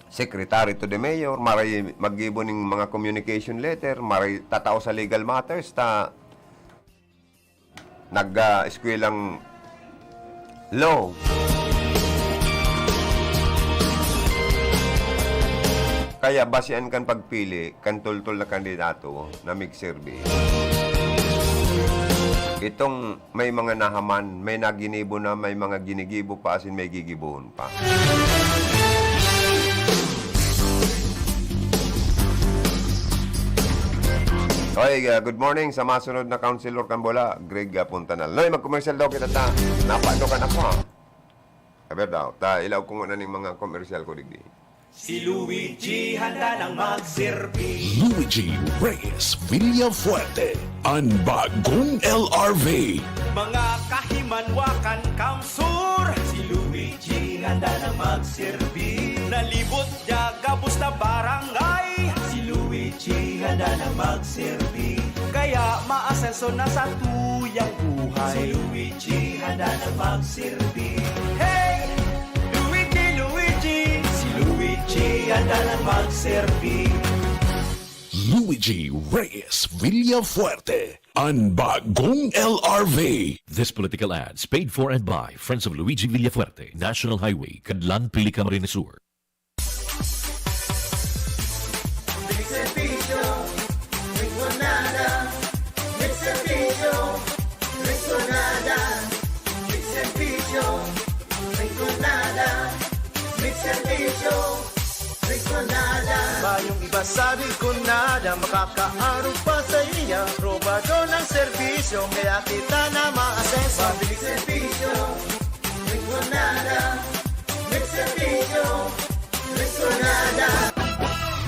Secretary to the mayor, maray maggibo ning mga communication letter, maray tatao sa legal matters, ta nag, ah, eskweleng law. Kaya basehan kan pagpili kan toltol na kandidato na migserbi. Itong may mga nahaman, may naginibo na, may mga ginigibo pa, asin may gigibohon pa. Oy, ah, good morning sa masunod na Councilor kan Bula, Greg, ah, Puntanal. Noy, magkomersyal daw kita ta. Napadokan ako, ha? Aber daw, ta ilaog ko nguna ning mga komersyal ko digdi. Si Luigi handa nang magserbi. Luigi Reyes Villafuerte, an bagong L R V. Mga kahimanwa kan Kamsur. Si Luigi handa nang magserbi. Nalibot niya gabos na barangay. Si Luigi handa nang serbi. Kaya maasenso na sa tuyang buhay. Si Luigi handa na magserbi. Hey! Luigi, Luigi! Si Luigi handa na magserbi. Luigi Reyes Villafuerte, an bagong L R V. This political ads paid for and by Friends of Luigi Villafuerte, National Highway, Cadlan, Pili, Camarines Sur. Big Servisyo, Rinconada. Big Servisyo, Rinconada. Big Servisyo, Rinconada. Big Servisyo, Rinconada. Mayong iba sa Rinconada, makakaarog pa sa iya. Probado ng serbisyo, kaya kita na maasenso. Mabilis serbisyo, Rinconada. Big Servisyo, Rinconada.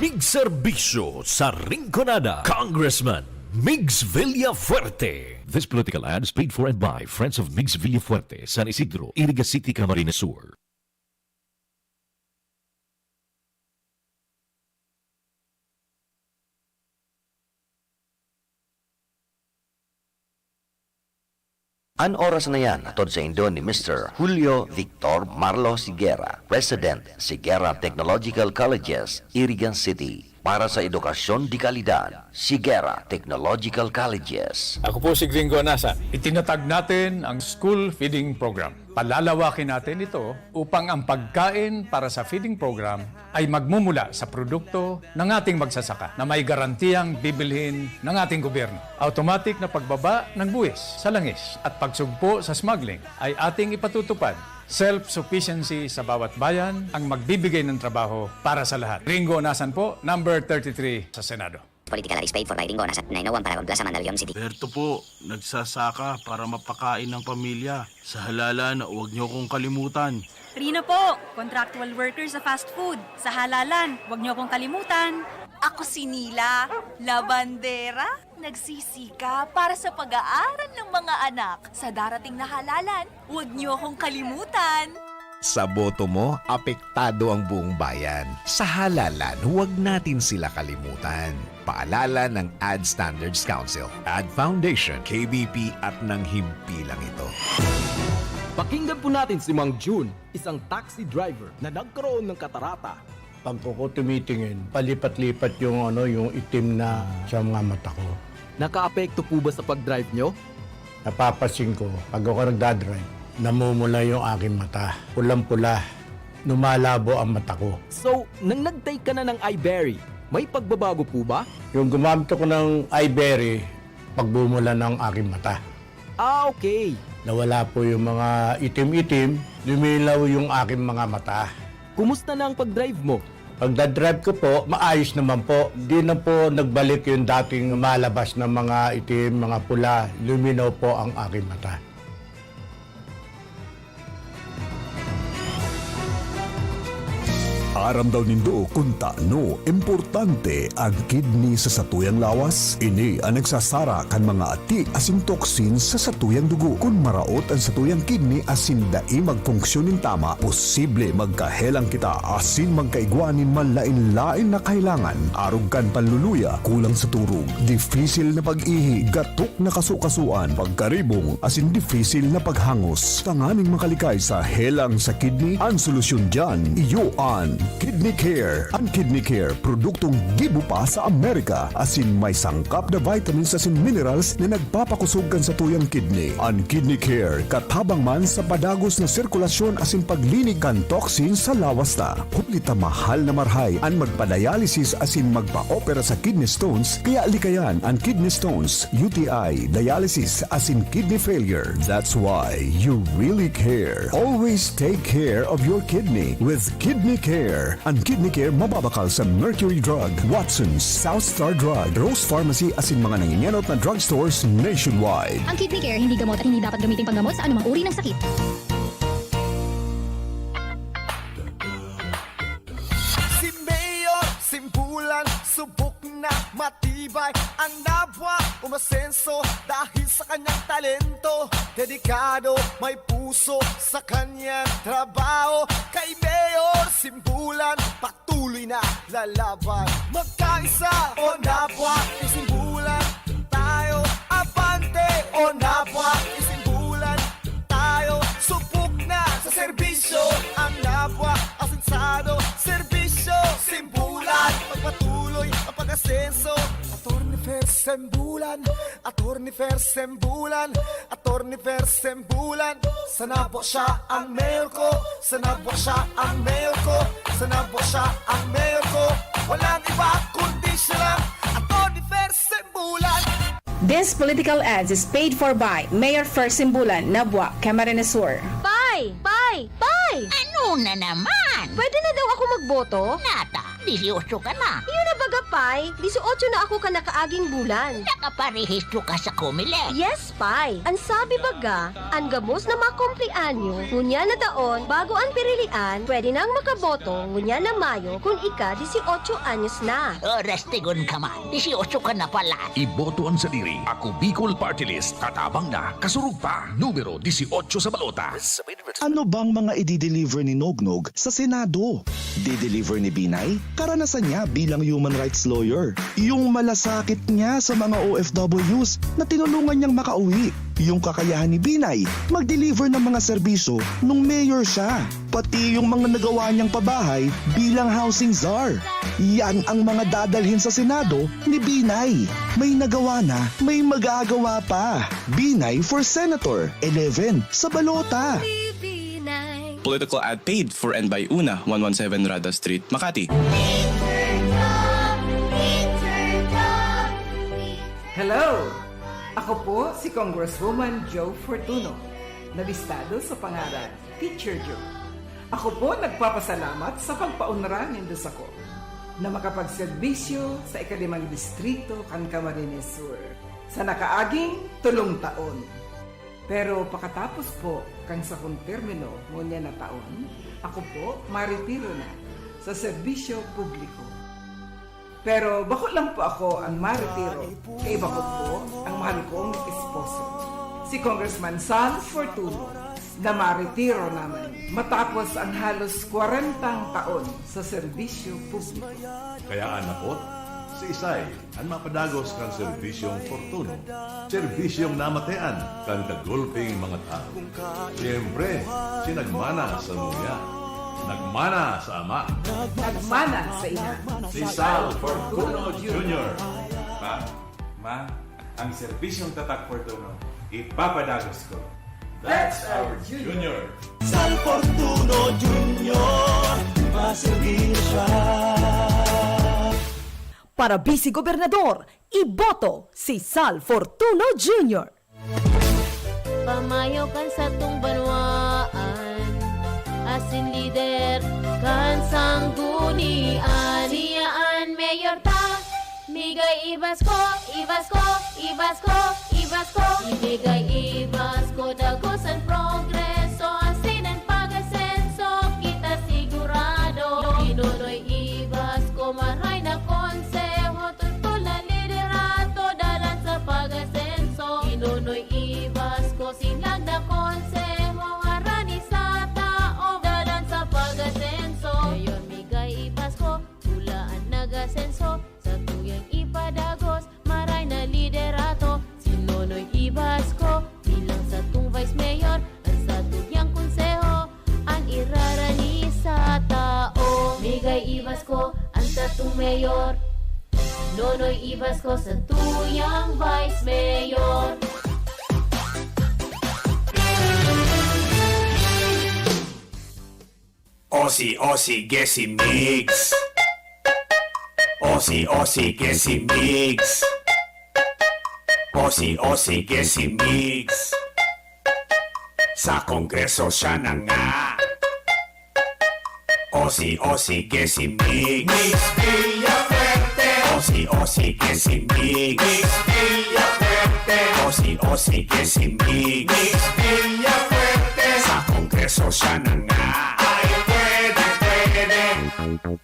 Big Servisyo sa Rinconada, Congressman Migs Villafuerte. This political ad is paid for and by Friends of Migs Villafuerte, San Isidro, Iriga City, Camarines Sur. An oras na yan hatod saindo ni Mister Julio Victor Marlo Siguera, President, Siguera Technological Colleges, Irigan City. Para sa edukasyon de kalidad, Siguera Technological Colleges. Ako po si Gringo Anasan. Itinatag natin ang School Feeding Program. Palalawakin natin ito upang ang pagkain para sa feeding program ay magmumula sa produkto ng ating magsasaka na may garantiyang bibilhin ng ating gobyerno. Automatic na pagbaba ng buwis sa langis at pagsugpo sa smuggling ay ating ipatutupad. Self-sufficiency sa bawat bayan ang magbibigay ng trabaho para sa lahat. Gringo Anasan po, number thirty-three sa Senado. Political ad is paid for by Ringo Anasan, nine oh one Paragon Plaza, Mandaluyong City. Berto po, nagsasaka para mapakain ng pamilya. Sa halalan, huwag niyo akong kalimutan. Rina po, contractual worker sa fast food. Sa halalan, huwag niyo akong kalimutan. Ako si Nila, labandera, nagsisika para sa pag-aaral ng mga anak. Sa darating na halalan, huwag niyo akong kalimutan. Sa boto mo, apektado ang buong bayan. Sa halalan, huwag natin sila kalimutan. Paalala ng Ad Standards Council, Ad Foundation, K B P at ng himpilang ito. Pakinggan po natin si Mang Jun, isang taxi driver na nagkaroon ng katarata. Pag ako tumitingin, palipat-lipat yung, ano, yung itim na sa mga mata ko. Nakaapekto po ba sa pag-drive nyo? Napapansin ko, pag ako nagdadrive, namumula yung aking mata. Pulang-pula, lumalabo ang mata ko. So, nang nag-take ka na ng Iberry, may pagbabago po ba? Yung gumamit ako ng Iberry, pagmumula ng aking mata. Ah, okay. Nawala po yung mga itim-itim, lumilaw yung aking mga mata. Kumusta na ang pag-drive mo? Pagdadrive ko po, maayos naman po. Di na po nagbalik yung dating malabas na mga itim, mga pula. Luminaw po ang aking mata. Aram daw nindo kun tano importante an kidney sa satuyang lawas? Ini an nagsasara kan mga ati asin toxins sa satuyang dugo. Kun maraot an satuyang kidney asin dai magfunksyon nin tama, posible magkahelang kita asin magkaigwa nin malain-lain na kahelangan, arog kan panluluya, kulang sa turog, difisil na pag-ihi, gatok na kasukasuan, pagkaribong, asin difisil na paghangos. Tanganing makalikay sa helang sa kidney, an solusyon diyan, iyo an Kidney Care. An Kidney Care, produktong gibo pa sa Amerika, asin may sangkap na vitamins asin minerals na nagpapakusog kan satuyang kidney. An Kidney Care, katabang man sa padagos na sirkulasyon asin paglinig kan toxin sa lawas ta. Huli ta mahal na marahay an magpa-dialysis asin magpa-opera sa kidney stones, kaya likayan an kidney stones, U T I, dialysis asin kidney failure. That's why you really care. Always take care of your kidney with Kidney Care. An Kidney Care mababakal sa Mercury Drug, Watsons, South Star Drug, Rose Pharmacy asin mga nangingenot na drugstores nationwide. Ang Kidney Care hindi gamot at hindi dapat gamiting panggamot sa anumang uri ng sakit. Si Mayor Simbulan, subok na matibay ang nabwa, umasenso dahil sa kanyang talento. Dedikado, may puso sa kanyang trabaho. Kay Mayor Simbulan, patuloy na lalaban. Magkaisa o nabwa, isimbulan. O Nabwa, Isimbulan, tayo subok na sa serbisyo. Ang Nabwa, asensado, serbisyo, Simbulan. Magpatuloy ang pag-asenso. Attorney Fer Sembulan, Attorney Fer Sembulan, Attorney Fer Sembulan. Sa Nabwa siya ang mayor ko, sa Nabwa siya ang mayor ko, sa Nabwa siya ang mayor ko. Walang iba kundi siya lang, Attorney Fer Sembulan. This political ads is paid for by Mayor Fer Sembulan, Nabwa, Camarines Sur. Pay! Pay! Pay! Ano na naman? Pwede na daw ako magboto? Nata, dieciocho ka na. Iyo na baga, Pay. Dieciocho na ako kan nakaaging bulan. Nakaparehistro ka sa Comelec? Yes, Pay. An sabi baga, an gabos na makumpleanyo, ngunyan na taon, bago an pirilian, pwede nang makaboto, ngunyan na Mayo, kun ika dieciocho anyos na. Oras tigon ka man. Dieciocho ka na pala. Iboto an sadiri. Ako Bicol Party List. Katabang na, kasurog pa. Numero dieciocho sa balota. Ano bang mga i-deliver ni Nognog sa Senado? Di-deliver ni Binay? Karanasan niya bilang human rights lawyer. Yung malasakit niya sa mga O F Ws na tinulungan niyang makauwi. Yung kakayahan ni Binay mag-deliver ng mga serbisyo nung mayor siya. Pati yung mga nagawa niyang pabahay bilang housing czar. Yan ang mga dadalhin sa Senado ni Binay. May nagawa na, may magagawa pa. Binay for Senator, eleven sa balota. Political ad paid for and by Una, one one seven Rada Street, Makati. Hello! Ako po si Congresswoman Jo Fortuno, na listado sa pangaran Teacher Jo. Ako po nagpapasalamat sa pagpaunra nindo sako na makapagserbisyo sa ikalimang distrito kan Camarines Sur sa nakaaging tolong taon. Pero pakatapos po kan sakong termino ngunyan na taon, ako po maretiro na sa serbisyo publiko. Pero bako lang po ako ang maretiro, kaiba ko po ang mahal kong esposo, si Congressman Sal Fortuno, na maretiro naman matapos ang halos kwarentang taon sa serbisyo publiko. Kaya anapot, si Isay an mapadagos kan serbisyong Fortuno, serbisyong namatean kan kagulping mga tawo. Siyempre, si nagmana sa nguya, nagmana sa ama, nagmana sa ina, si Sal Fortuno Junior. Pa, ma, ang serbisyong tatak Fortuno, ipapadagos ko. That's our Junior. Sal Fortuno Junior, maserbiyo siya. Para Vice Gobernador, iboto si Sal Fortuno Junior. Pamayo kan satong banwaan, asin lider kan sanggunian. Siya an mayor ta, migay ibas ko, ibas ko, ibas ko, ibas ko. Ibigay ibas ko, dagos an progreso, asin an pag-asenso, kita sigurado. Inunoy ibas ko, maray na konseho, totol na liderato, dalan sa pag-asenso. Inunoy ibas ko, sinag na konseho, harani sa tao, dalan sa pag-asenso. Ngayon, migay ibas ko, pula an nag-asenso, sa tuyang ipadagos, maray na liderato. Si Nonoy ibas ko, bilang satong vice mayor, an sa tuyang konseho, an irarani sa tao. Migay ibas ko, an satong mayor. Nonoy ibas ko, sa tuyang vice mayor. Osi, osi, gesi, migs. Osi, osi, gesi, migs. Osi, osi, gesi, migs. Sa Kongreso siya na nga. Osi, osi, gesi, migs. Migs Villafuerte. Osi, osi, gesi, migs. Migs Villafuerte. Osi, osi, gesi, migs. Migs Villafuerte. Sa Kongreso siya na nga. Ay, pwede, pwede.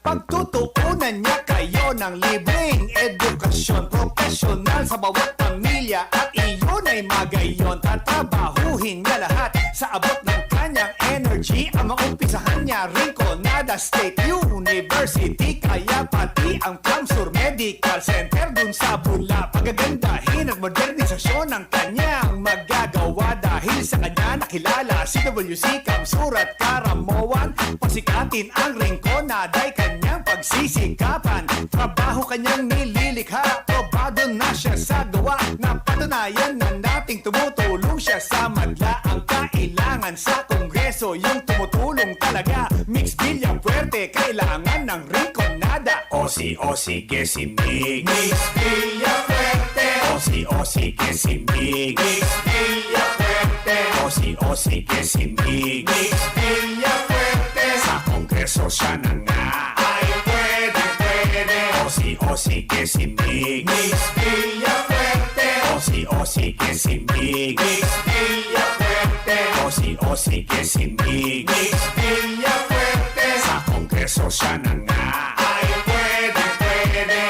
Pagtutuunan niya kayo ng libreng edukasyon, profesional sa bawat pamilya, at iyon ay magayon. Tatrabahuhin niya lahat sa abot ng kanyang energy. Ang maumpisahan niya, Rinconada State University, kaya pati ang ClamSur Medical Center dun sa Bula, pagagandahin at modernisasyon ng kanyang C W C, Kamsur at Karamoan, pasikatin ang Rinconada ay kanyang pagsisikapan. Trabaho kanyang nililikha, probado na siya sa gawa. Napatunayan na nating tumutulong siya sa madla. Ang kailangan sa Kongreso, yung tumutulong talaga. Mix Villafuerte, kailangan ng Rinconada. O si, o si, que si Mix. Mix Villafuerte. O si, o si, que si Mix. Mix Villafuerte. O si, o si, que si Mix. Mix Villafuerte. Sa Kongreso siya na nga. Ay, pwede, pwede. O si, o si, que si Mix. Mix Villafuerte. O si, o si, que si Mix. Mix Villafuerte. O si, o si, que si Mix. Mix Villafuerte. Sa Kongreso siya na nga. Ay, pwede, pwede.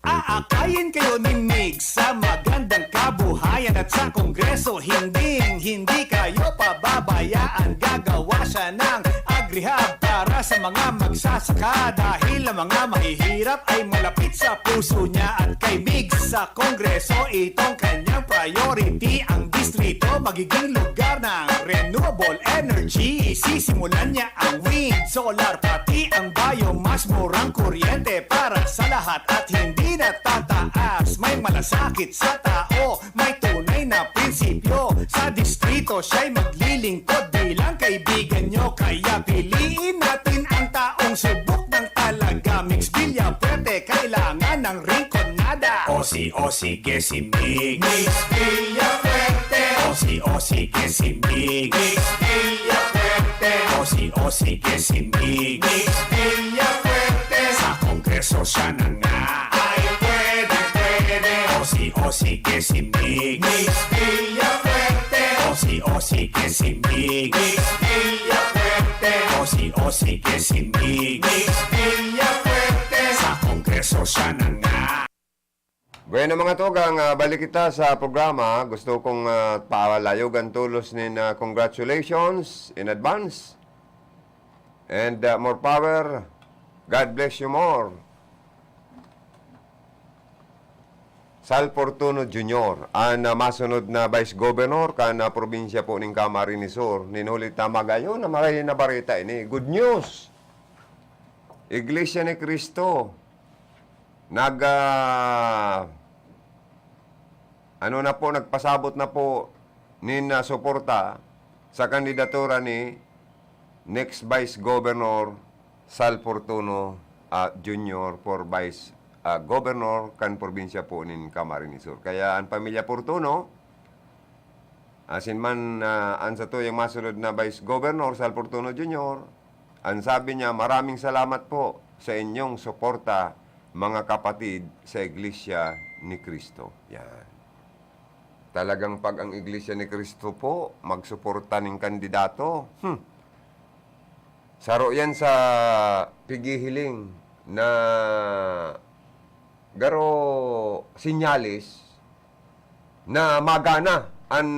Aakayin kayo ni Mix sa magandang kabuhayan at sa Kongreso, hinding-hindi kayo pababayaan. Gagawa siya ng agrihab para sa mga magsasaka, dahil ang mga mahihirap ay malapit sa puso niya. At kay Mix sa Kongreso, itong kanyang priority. Ang distrito magiging lugar ng renewable energy. Sisimulan niya ang wind, solar, pati ang biomass. Murang kuryente para sa lahat at hindi natataas. May malasakit sa tao, may tunay na prinsipyo. Sa distrito siya'y maglilingkod bilang kaibigan nyo. Kaya piliin natin ang taong subok ng talaga. Mix Villafuerte, kailangan ng Rinconada. O si, o si, que si Mix. Mix Villafuerte. O si, o si, que si Mix. Mix Villafuerte. O si, o si, que si Mix. Mix Villafuerte. Sa Kongreso siya na nga. Ay, pwede, pwede. O si, o si, que si Mix. Mix Villafuerte. O si, o si, que si Mix. Mix Villafuerte. O si, o si, que si Mix. Mix Villafuerte. Sa Kongreso siya na nga. Bueno, mga tugang, ah, balik kita sa programa. Gusto kong, ah, palayogan tolos nin, ah, congratulations in advance. And, ah, more power. God bless you more. Sal Fortuno Junior, an, ah, masunod na Vice Governor kan, ah, probinsya po nin Camarines Sur. Nin huli ta magayon na marahay na bareta ini. Good news! Iglesia ni Cristo. Nag, ah, ano na po, nagpasabot na po nin, ah, suporta sa kandidatura ni next Vice Governor Sal Fortuno, ah, Junior for Vice, ah, Governor kan probinsya po nin Camarines Sur. Kaya an pamilya Fortuno, asin man, ah, an satuyang masunod na Vice Governor, Sal Fortuno Junior, an sabi niya, "Maraming salamat po sa inyong suporta, mga kapatid sa Iglesia ni Cristo." Yan. Talagang pag ang Iglesia ni Cristo po magsuporta ning kandidato, hmm, saro yan sa pighihiling na garo senyales na magana an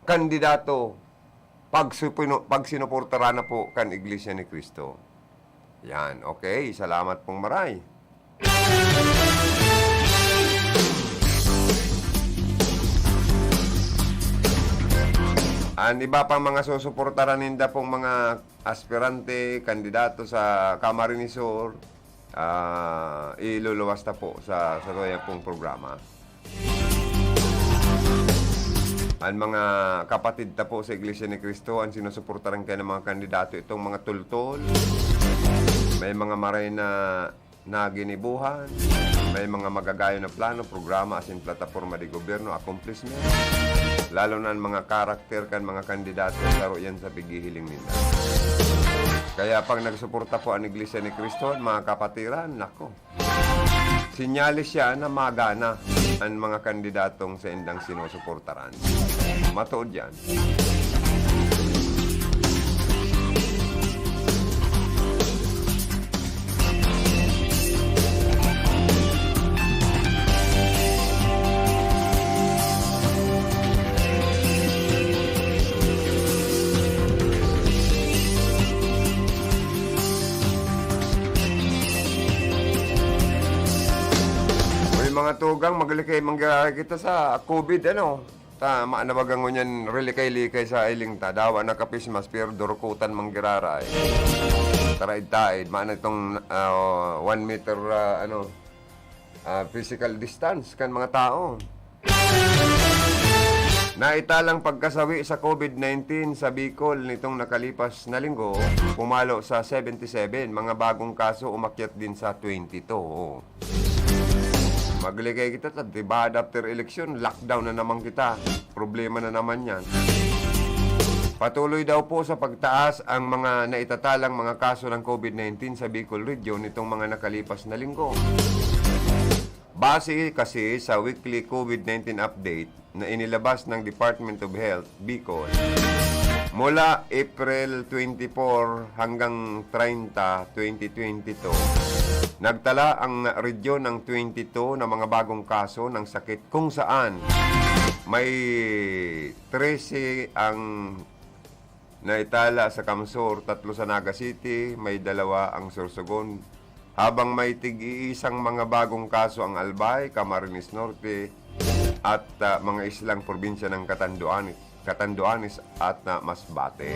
kandidato pag supino-, pag sinuportaran na po kan Iglesia ni Cristo. Yan, okay. Salamat pong maray. An iba pang mga susuportaran ninda pong mga aspirante, kandidato sa Camarines Sur, ah, iluluwas ta po sa, sa tuya pong programa. An mga kapatid ta po sa Iglesia ni Cristo, an sinusuportaran kaya ng mga kandidato, itong mga tultol, may mga maray na na ginibohan, may mga magagayon na plano, programa asin plataporma de gobyerno, accomplishment, lalo na an mga karakter kan mga kandidato, saro yan sa pighihiling ninda. Kaya pag nagsuporta po an Iglesia ni Cristo, mga kapatiran, nako, senyales siya na magana an mga kandidatong saindang sinusuportaran. Matuod yan. Uy, mga tugang, maglikay mangyari kita sa covid, ano? Ta, ma-, nabaga ngunyan rilikay-likay sa iling ta. Dawa naka-face mask, pero durukutan man giraray. Taraid-taid, maana itong, ah, one meter, ah, ano, ah, physical distance kan mga tao. Naitalang pagkasawi sa COVID nineteen sa Bicol nitong nakalipas na linggo, pumalo sa seventy seven. Mga bagong kaso umakyat din sa twenty-two. Magligay kita, ta, di ba, after election, lockdown na naman kita. Problema na naman yan. Patuloy daw po sa pagtaas ang mga naitatalang mga kaso ng COVID nineteen sa Bicol Region nitong mga nakalipas na linggo. Base kasi sa weekly COVID nineteen update na inilabas ng Department of Health Bicol, mula April twenty-four hanggang treinta, twenty twenty-two, nagtala ang region ng twenty-two na mga bagong kaso ng sakit kung saan may trese ang naitala sa CamSur, tatlo sa Naga City, may dalawa ang Sorsogon, habang may tig-iisang mga bagong kaso ang Albay, Camarines Norte, at, ah, mga islang probinsya ng Catanduanes, Catanduanes at, ah, Masbate.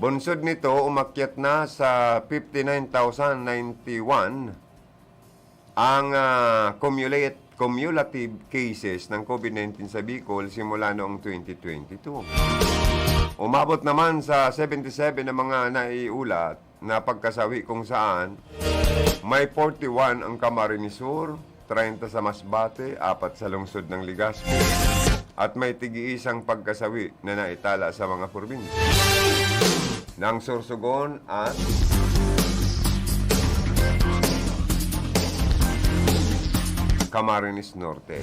Bunsod nito, umakyat na sa fifty-nine thousand ninety-one ang, ah, cumulate-, cumulative cases ng COVID nineteen sa Bicol simula noong twenty twenty-two. Umabot naman sa seventy-seven ang mga naiulat na pagkasawi, kung saan may forty-one ang Camarines Sur, treinta sa Masbate, apat sa lungsod ng Legazpi, at may tig-iisang pagkasawi na naitala sa mga probinsya ng Sorsogon at Camarines Norte.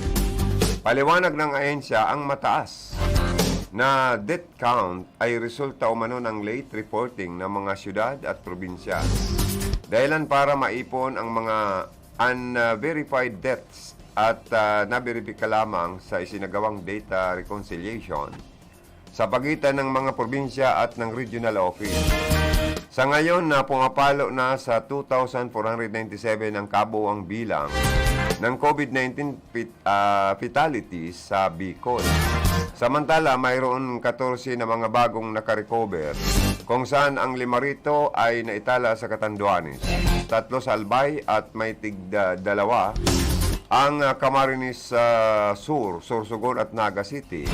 Paliwanag ng ahensya, ang mataas na death count ay resulta umano ng late reporting ng mga syudad at probinsya. Dahilan para maipon ang mga unverified deaths at, ah, naberipika lamang sa isinagawang data reconciliation sa pagitan ng mga probinsya at ng regional office. Sa ngayon, na pumapalo na sa two thousand four hundred ninety-seven ang kabuuang bilang ng COVID nineteen fit-, ah, fatalities sa Bicol. Samantala, mayroon katorse na mga bagong nakarecover, kung saan ang lima rito ay naitala sa Catanduanes, tatlo sa Albay at may tigda dalawa ang, ah, Camarines, ah, Sur, Sorsogon at Naga City.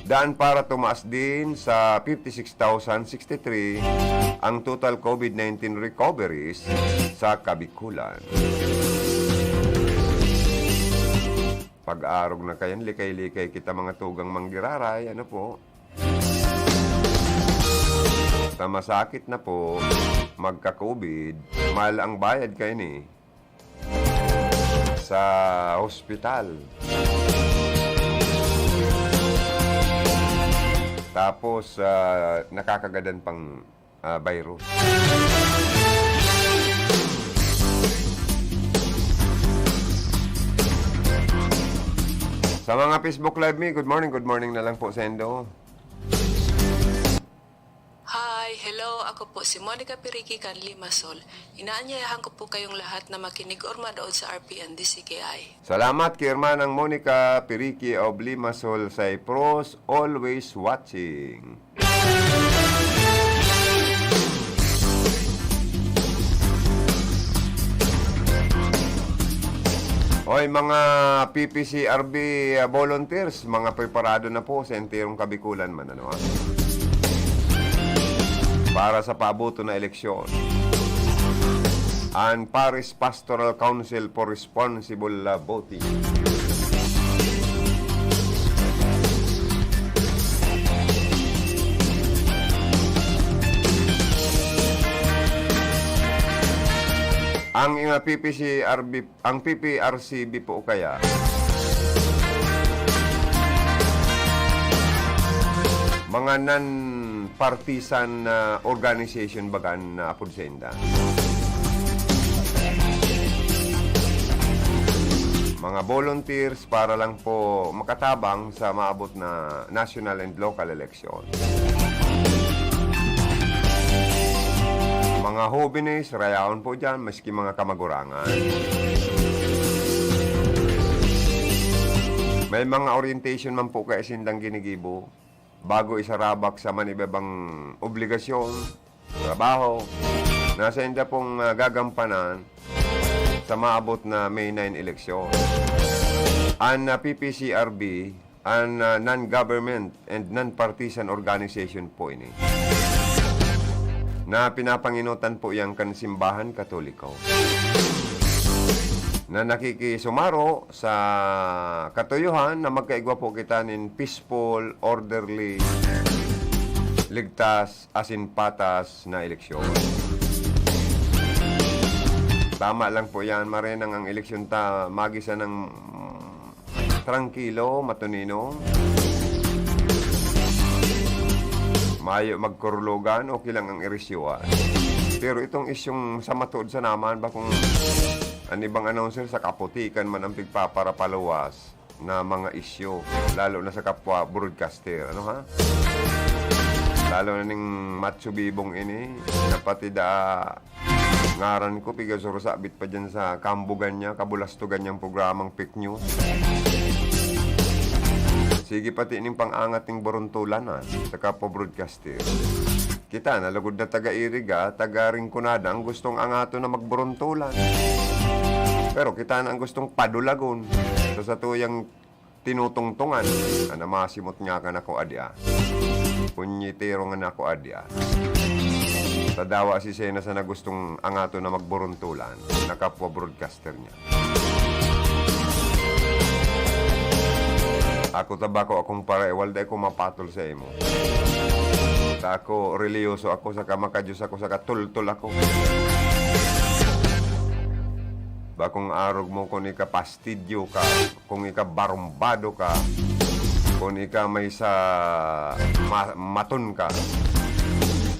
Daan para tumaas din sa fifty-six thousand sixty-three ang total COVID nineteen recoveries sa Kabikulan. Pag-arog na kayan, likay-likay kita, mga tugang manggiraray, ano po? Ta masakit na po, magka-COVID, mahal ang bayad kaini sa hospital. Tapos, ah, nakakagadan pang, ah, virus. Sa mga Facebook Live mi, good morning, good morning na lang po sa indo. Hi, hello, ako po si Monica Piriki kan Limassol. Inaanyayahan ko po kayong lahat na makinig or manood sa R P N D C K I. Salamat ki Hermanang Monica Piriki of Limassol, Cyprus, always watching. Hoy, mga P P C R B, ah, volunteers, mga preparado na po sa enterong Kabikulan man, ano, ha? Para sa paaboton na eleksyon. An Parish Pastoral Council for Responsible, ah, Voting. Ang, ah, P P C R B, ang P P R C B po kaya, mga non-partisan na organization baga na apod sainda. Mga volunteers para lang po makatabang sa maabot na national and local election. Mga hobenes, rayaon po dyan, maski mga kamagurangan. May mga orientation man po kaya sindang ginigibo bago isarabak sa manibabang obligasyon, trabaho, na sainda pong, ah, gagampanan sa maabot na May nine eleksyon. An, ah, P P C R B, an, ah, non-government and non-partisan organization po ini, na pinapanginutan po yan kan Simbahan Katoliko, na nakikisumaro sa katuyuhan na magkaigwa po kita nin peaceful, orderly, ligtas, asin patas na eleksyon. Tama lang po yan, marenang ang eleksyon ta, magisa ng, mm, trangkilo, matuninong. Mayo magkurulugan, okay lang ang irisyuan. Pero itong isyong sa matuod sa naman, bakong an ibang announcer sa kaputikan man ang pigpaparapaluwas na mga isyu, lalo na sa kapwa broadcaster, ano ha? Lalo na ning Macho Bibong ini, na pati da ngaran ko, pigasurusabit pa dyan sa kambugan niya, kabulastugan niyang programang fake news. Sige, pati ning pang-angat ning buruntulan, ah, sa kapwa broadcaster. Kita na lugod na taga Iriga, taga Rinconada, ang gustong angaton na magburuntulan. Pero kita na ang gustong padulagon sa satuyang tinutungtungan. Ana, masimot nga kan ako adi, ah. Punyetero nga na ako adi, ah. Sa dawa si Sena sana gustong angaton na magburuntulan, na kapwa broadcaster niya. Ako ta bako akong paraiwal, dai ko mapatol sa imo. Ta ako, reliyoso ako, saka makadiyos ako, saka tultol ako. Bakong arog mo kun ika pastidyo ka, kung ika barumbado ka, kung ika may sa ma-, maton ka.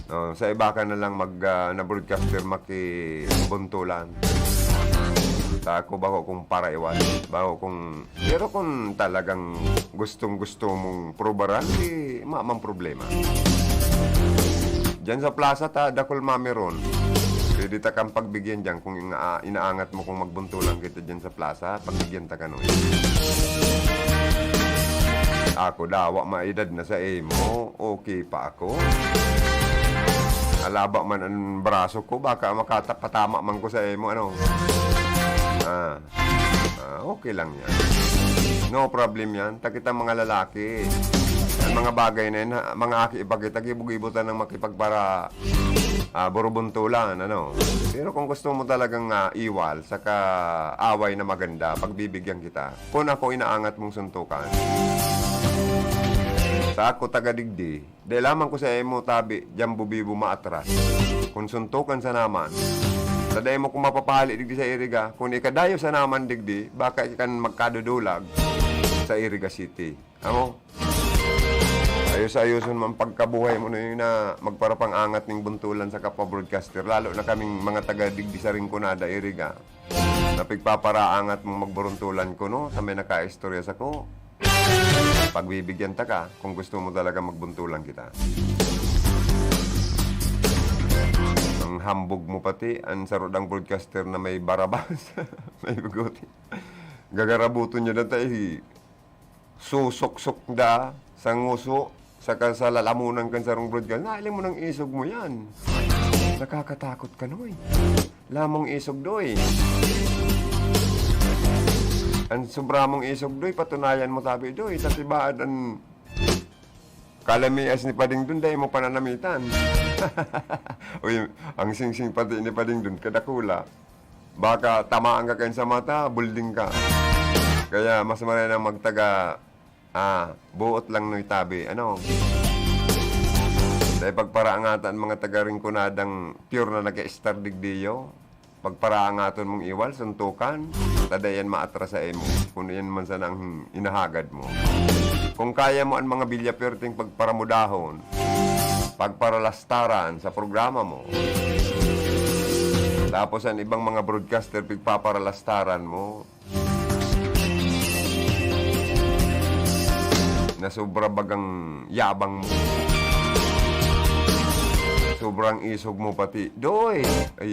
No, sa iba ka na lang mag, ah, na broadcaster makibuntulan. Ta ako bako kung paraiwal, bako kung, pero kung talagang gustong-gusto mong prubaran, di mamang problema. Diyan sa plaza ta, dakul mamiron. Pwede ta kang pagbigyan diyan kung ina-, inaangat mo kung magbuntulan kita diyan sa plaza, pagbigyan ta kano. Ako dawa maedad na sa imo, okay pa ako. Alaba man an braso ko, baka makata-, patama man ko sa imo, ano. Ah, ah, okay lang yan. No problem yan. Ta kita mga lalaki. Ang mga bagay na yan, ha, mga aki pa kita, gibo-gibo ta nang makipagpara-, ah, burubuntulan, ano. Pero kung gusto mo talagang, ah, iwal, saka away na maganda, pagbibigyan kita. Kun ako inaangat mong suntukan. Sa ako taga digdi, dai lamang ko sa imo tabi, diyan bubibo maatras. Kun suntukan sa naman, ta dai mo ko mapapahali digdi sa Iriga. Kun ikadayo sa naman digdi, baka ikan magkadudulag sa Iriga City. Amo? Ayos-ayoson man pagkabuhay mo na yun na magparapang-angat ning buntulan sa kapwa broadcaster, lalo na kaming mga taga digdi sa Rinconada, Iriga. Na pigpaparaangat mong magburuntulan ko, no? Ta may nakaistorya sako. Pagbibigyan ta ka kung gusto mo talaga magbuntulan kita. Ang hambog mo pati, ang sarudang broadcaster na may barabas, may bigote. Gagarabuton niya na tayo, eh. Susuksok da sa nguso, saka sa lalamunan kan sarong broadcast. Nailing mo ng isog mo yan. Nakakatakot ka, Noy. Lamong isog, Doy. Ang sobra mong isog, Doy, patunayan mo tabi, Doy. Tatibaad ang kalamias ni Pading Dun, dai mo pananamitan. Uy, ang singsing pati ni Pading Dun, kadakula. Baka tamaan ka kain sa mata, bulding ka. Kaya mas maray nang magtaga, ah, buot lang noy tabi. Ano? Dahil pagparaangatan mga taga Rinconadang pure na nag-e-star digdiyo, pagparaangaton mong iwal, suntukan, ta dai yan maatras sa imo. Kung iyan man sana ang inahagad mo. Kung kaya mo ang mga bilya perting pagparamudahon, pagparalastaran sa programa mo. Tapos ang ibang mga broadcaster, pigpaparalastaran mo. Na sobra bagang yabang mo. Sobrang isog mo pati. Doy! Ay,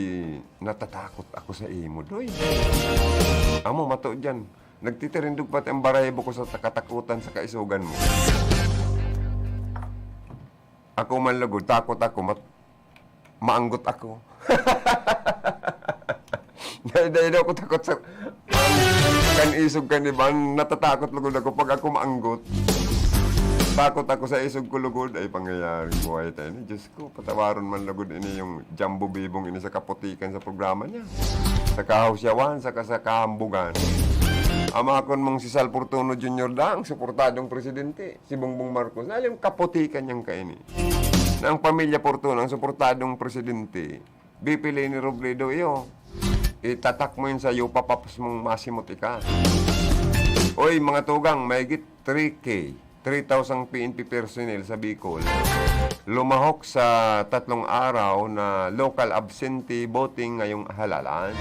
natatakot ako sa imo, Doy. Amo, mato dyan. Nagtitirindog pati ang barahibo ko sa katakutan sa kaisogan mo. Ako man lugod, takot ako, mat-, maanggot ako. Dahil, dahil ako takot sa, kan isog kan iba, natatakot lugod ako pag ako maanggot. Takot ako sa isog ko lugod. Ay, pangyayaring buhay tayo ni Diyos ko. Patawaron man lugod ini yung Jumbo Bibong ini sa kaputikan sa programa niya. Sa kahawsyawan, sa kas-, sa kahambugan. Amakon mong si Sal Fortuno Junior da ang suportadong presidente. Si Bongbong Marcos, na yung kaputikan niyang kaini. Na ang pamilya Fortuno ang suportadong presidente. Bipili ni Robredo iyo. Itatak mo yun sa yupa, papas mong masimot ika. Oy, mga tugang, mahigit three K, three thousand P N P personnel sa Bicol. Lumahok sa tatlong araw na local absentee voting ngayong halalan.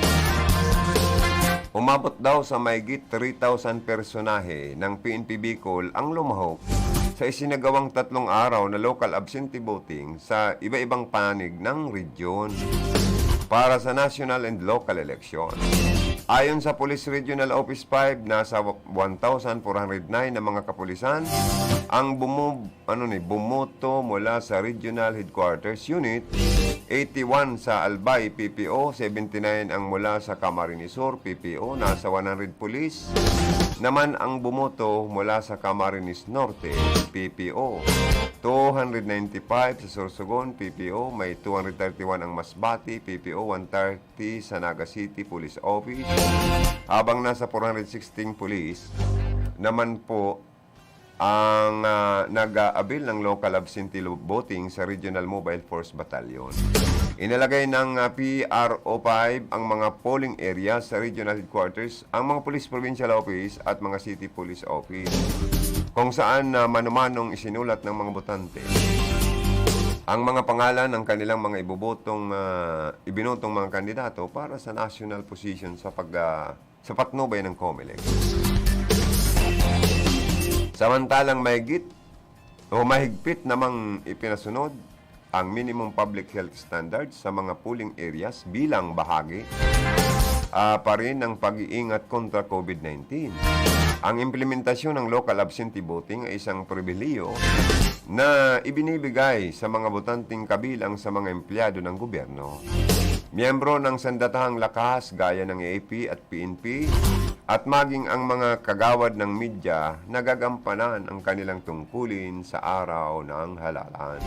Umabot daw sa mahigit three thousand personahe ng P N P Bicol ang lumahok sa isinagawang tatlong araw na local absentee voting sa iba-ibang panig ng region para sa national and local election. Ayon sa Police Regional Office five, nasa one thousand four hundred nine na mga kapulisan ang bumu-, ano ni, bumoto mula sa Regional Headquarters Unit, eighty-one sa Albay P P O, seventy-nine ang mula sa Camarines Sur P P O, nasa one hundred pulis naman ang bumoto mula sa Camarines Norte P P O, two hundred ninety-five sa Sorsogon P P O, may two hundred thirty-one ang Masbate P P O, one thirty sa Naga City Police Office, habang nasa four hundred sixteen pulis naman po ang, ah, nag-aabil ng local absentee lo-, voting sa Regional Mobile Force Battalion. Inalagay ng, ah, P R O five ang mga polling areas sa regional headquarters, ang mga police provincial office at mga city police office, kung saan na mano-manong isinulat ng mga botante ang mga pangalan ng kanilang mga ibobotong, ah, ibinotong mga kandidato para sa national position sa pag, ah, sa patnubay ng Comelec. Samantalang mahigit o mahigpit namang ipinasunod ang minimum public health standards sa mga polling areas bilang bahagi, ah, pa rin ng pag-iingat kontra COVID nineteen. Ang implementasyon ng local absentee voting ay isang pribilehiyo na ibinibigay sa mga botanteng kabilang sa mga empleyado ng gobyerno, miyembro ng sandatahang lakas gaya ng A F P at P N P, at maging ang mga kagawad ng media na gagampanan ang kanilang tungkulin sa araw ng halalan.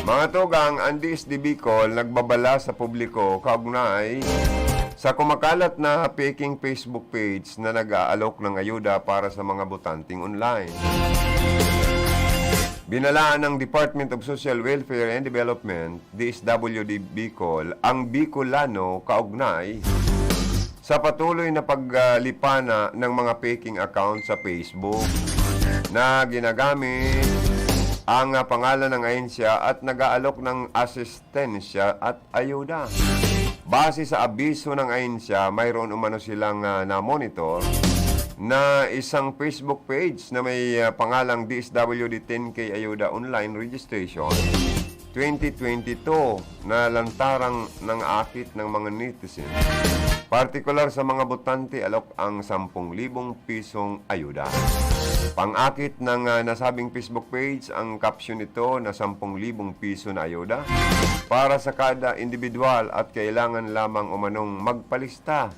Mga tugang, ang D S D Bicol nagbabala sa publiko kaugnay sa kumakalat na peking Facebook page na nag-aalok ng ayuda para sa mga botanteng online. Binalaan ng Department of Social Welfare and Development, D S W D Bicol, ang Bicolano kaugnay sa patuloy na paglipana ng mga peking account sa Facebook na ginagamit ang, ah, pangalan ng ahensya at nag-aalok ng assistensya at ayuda. Base sa abiso ng ahensya, mayroon umano silang, ah, na-monitor na isang Facebook page na may, ah, pangalang D S W D ten K Ayuda Online Registration twenty twenty-two na lantarang nang-aakit ng mga netizen, partikular sa mga botante, alok ang sampung libong pisong ayuda. Pang-akit ng, ah, nasabing Facebook page, ang caption nito na sampung libong piso na ayuda para sa kada indibidwal at kailangan lamang umanong magpalista,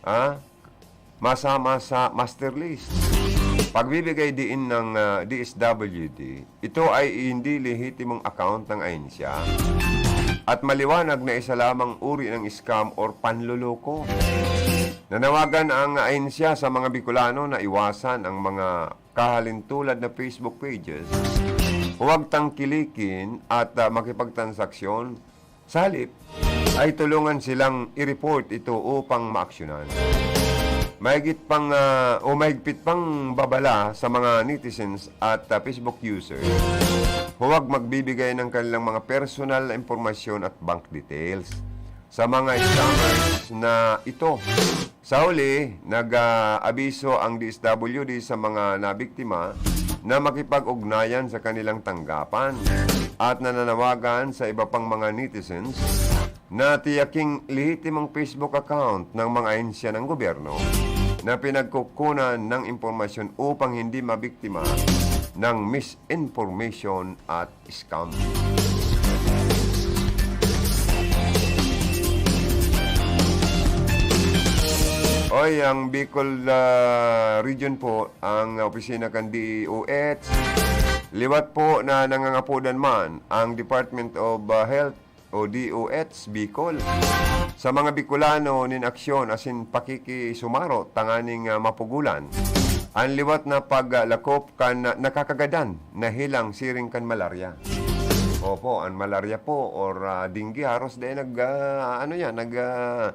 ah, masama sa master list. Pagbibigay diin ng, ah, D S W D, ito ay hindi lehitimong account ng ahensya at maliwanag na isa lamang uri ng scam or panloloko. Nanawagan ang ahensya sa mga Bicolano na iwasan ang mga kahalintulad na Facebook pages. Huwag tangkilikin at, ah, makipagtransaksyon. Sa halip, ay tulungan silang i-report ito upang maaksyonan. Mahigit pang, ah, o mahigpit pang babala sa mga netizens at, ah, Facebook users, huwag magbibigay ng kanilang mga personal na impormasyon at bank details. sa mga scammers na ito. Sa huli, nag-aabiso ang D S W D sa mga nabiktima na makipag-ugnayan sa kanilang tanggapan at nananawagan sa iba pang mga netizens na tiyaking lehitimong Facebook account ng mga ahensya ng gobyerno na pinagkukunan ng impormasyon upang hindi mabiktima ng misinformation at scam. Oy, ang Bicol, ah, Region po, ang opisina kan D O H, liwat po na nangangapodan man ang Department of, ah, Health o D O H Bicol sa mga Bicolano nin aksyon asin pakikisumaro tanganing, ah, mapugolan an liwat na paglakop kan nakakagadan na helang siring kan malarya. Opo, an malarya po or, ah, dengue haros dai nag, ah, ano yan, nag, ah,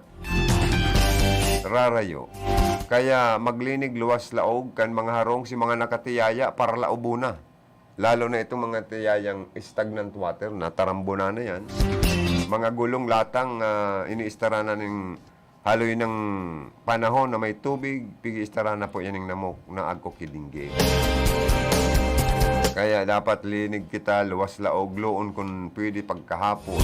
rarayo. Kaya maglinig luwas laog kan mga harong si mga nakatiyaya para laubon na. Lalo na itong mga tiyayang stagnant water, natarambunan na yan. Mga gulong latang, ah, iniistara na ning haloy ng panahon na may tubig, pig-iistara na po yan ng namok na agko ki dengue. Kaya dapat linig kita, luwas laog, loon kun pwede pagkahapon.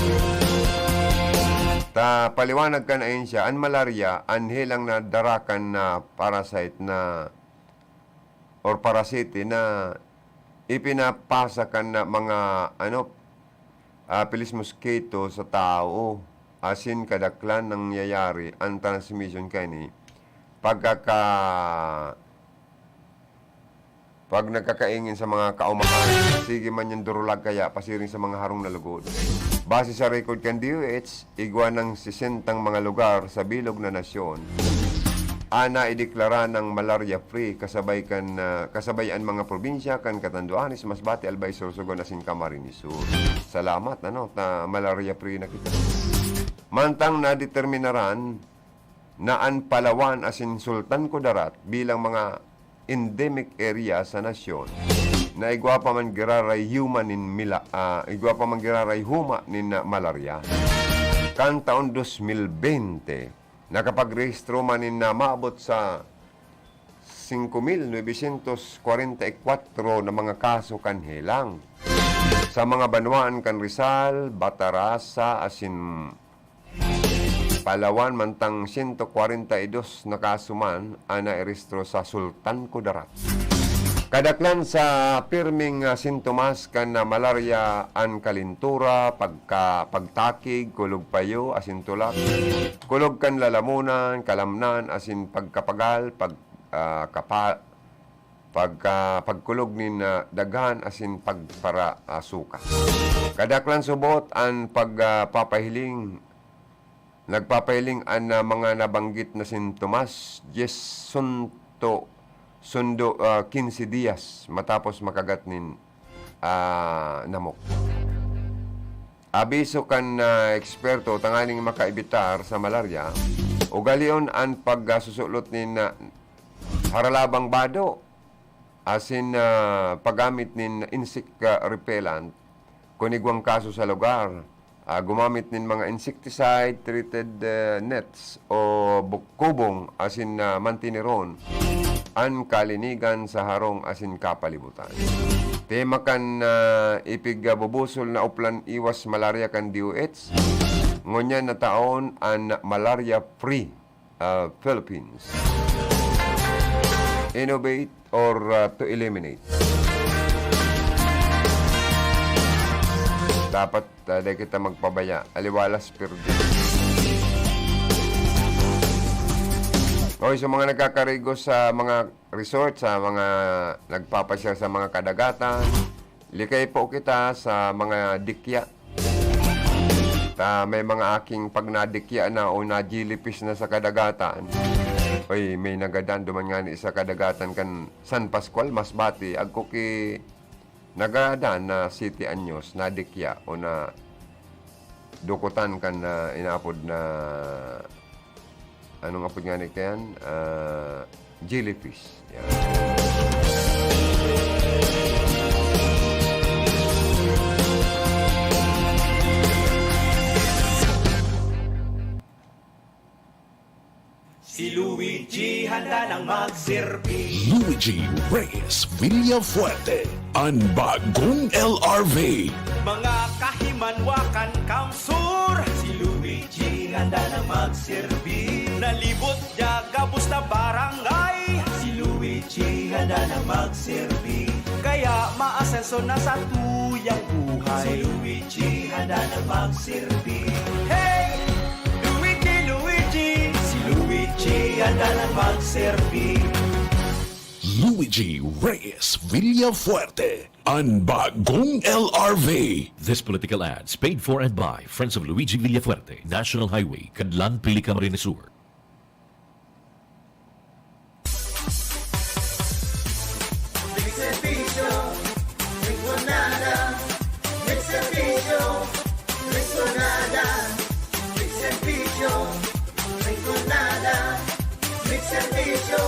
Ta paliwanag kan ahensya, an malarya, an helang nadara kan, ah, parasite na or parasite na ipinapasa kan, ah, mga, ano, ah, Apis mosquito sa tao, asin kadaklan nangyayari an transmission kaini pagkaka-, pag nagkakaingin sa mga kaumahan. Sige man yan durulag kaya pasiring sa mga harong na lugod. Base sa record kan D O H, igwa nang sesentang mga lugar sa bilog na nasyon an naideklara nang malaria-free, kasabay kan, ah, kasabay an mga probinsya kan Catanduanes, Masbate, Albay, Sorsogon, asin Camarines Sur. Salamat, ano, ta malaria-free na kita. Mantang nadeterminaran na an Palawan asin Sultan Kudarat bilang mga endemic area sa nasyon na igwa pa man giraray human nin mila-, ah, igwa pa man giraray huma nin, ah, malarya. Kan taon dos mil bente, nakapagrehistro man nin, ah, maabot sa singko mil novecientos kwarenta y kwatro na mga kaso kan helang. Sa mga banwaan kan Rizal, Batarasa, asin Palawan, mantang sento kwarenta y dos na kaso man an nairehistro sa Sultan Kudarat. Kadaklan sa pirming, ah, sintomas kan, ah, malarya an kalintura, pagka-, pagtakig, kulog payo, asin tulak, kulog kan lalamunan, kalamnan, asin pagkapagal, pag-, ah, kapa-, pagka-, pagkulog nin, ah, daghan asin pagparaasuka. Kadaklan subot an pag, ah, papahiling, nagpapahiling an, ah, mga nabanggit na sintomas, dyes sunto, sundo, ah, quince dias matapos makagat nin, ah, namok. Abiso kan, ah, eksperto, tanganing makaebitar sa malarya, ugalion an pagsusulot nin, ah, haralabang bado, asin, ah, paggamit nin insect, ah, repellent kun igwang kaso sa lugar. Ah, gumamit nin mga insecticide-treated, ah, nets o buk-, kubong asin, ah, mantineron an kalinigan sa harong asin kapalibutan. Tema kan, ah, ipigbubusol na oplan iwas malarya kan D O H, ngunyan na taon an Malaria Free, ah, Philippines. Innovate or, ah, to eliminate. Dapat, ah, di kita magpabaya. Aliwalas, pirdi. Oy, sa mga nagkakarigo sa mga resort, sa mga nagpapasyal sa mga kadagatan, likay po kita sa mga dikya. Ta may mga aking pag nadikya na o na-jellyfish na sa kadagatan. Oy, may nagadan duman ngani sa kadagatan kan San Pascual, Masbate. Agko ki nagadan na siyete anyos, nadikya o nadukutan kan, ah, inaapod na, anong apod ngani kayan? Ah, jellyfish. Yan. Luigi handa nang magserbi. Luigi Reyes Villafuerte, an bagong L R V. Mga kahimanwakan, kamsur, si Luigi handa nang magserbi. Nalibot niya gabos na barangay, si Luigi handa nang magserbi. Kaya maasenso na sa tuyang buhay, si Luigi handa nang magserbi. Hey! Luigi, Luigi, si Luigi handa nang magserbi. Luigi Reyes Villafuerte, an bagong L R V. This political ads paid for and by Friends of Luigi Villafuerte, National Highway, Cadlan, Pili, Camarines Sur. Big Servicio, Rinconada. Big Servicio, Rinconada. Big Servicio, Rinconada. Big Servicio,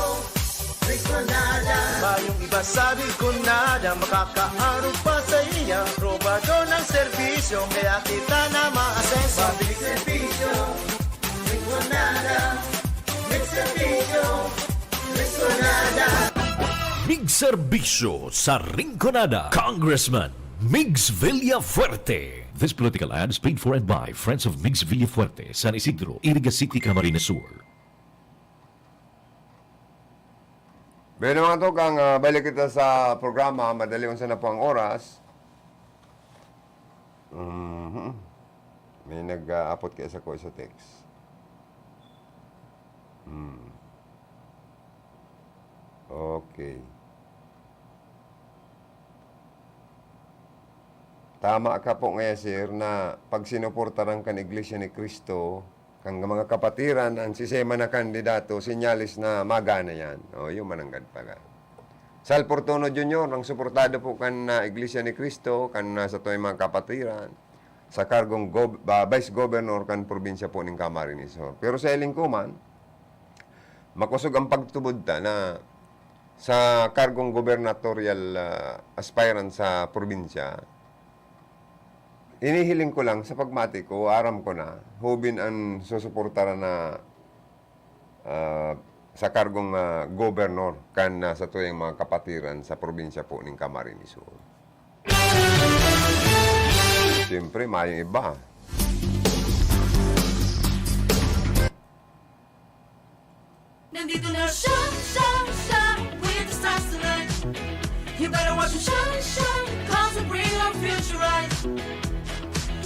Rinconada. Mayong iba sa Rinconada, makakaarog pa sa iya. Probado ng serbisyo, kaya kita na maasenso. Big Servicio, Rinconada. Big Servicio, Rinconada. Mig serbisyo sa Rinconada, Congressman Migs Villafuerte. This political ad is paid for and by Friends of Migs Villafuerte, San Isidro, Iriga City, Camarines Sur. Bueno, mga tugang, ah, balik kita sa programa. Madali unsa na po ang oras. Mhm. May nag-aapot kaya sa ko sa text. Hmm. Okay. Tama ka po nga, sir, na pag sinuportaran kan Iglesia ni Cristo, kan mga kapatiran, ang sisema na kandidato, senyales na magana yan. O, yun mananggad pala. Sal Fortuno Junior, ang suportado po kan, ah, Iglesia ni Cristo, kan, ah, sa tuwing mga kapatiran, sa kargong gob-, ah, Vice Governor kan probinsya po ning Camarines Sur. Pero sa hiling ko man, makosog ang pagtubod ta na sa kargong gubernatorial, ah, aspirant sa probinsya, inihiling ko lang sa pagmati ko, aram ko na, hubin an susuportaran na, ah, sa kargong, ah, gobernor kan, ah, sa tuyang mga kapatiran sa probinsya po ning Camarines Sur. Siyempre, mayong iba. Nandito na siya, siya, siya, with the stars tonight. You better watch him shine, shine, 'cause he'll bring our future right.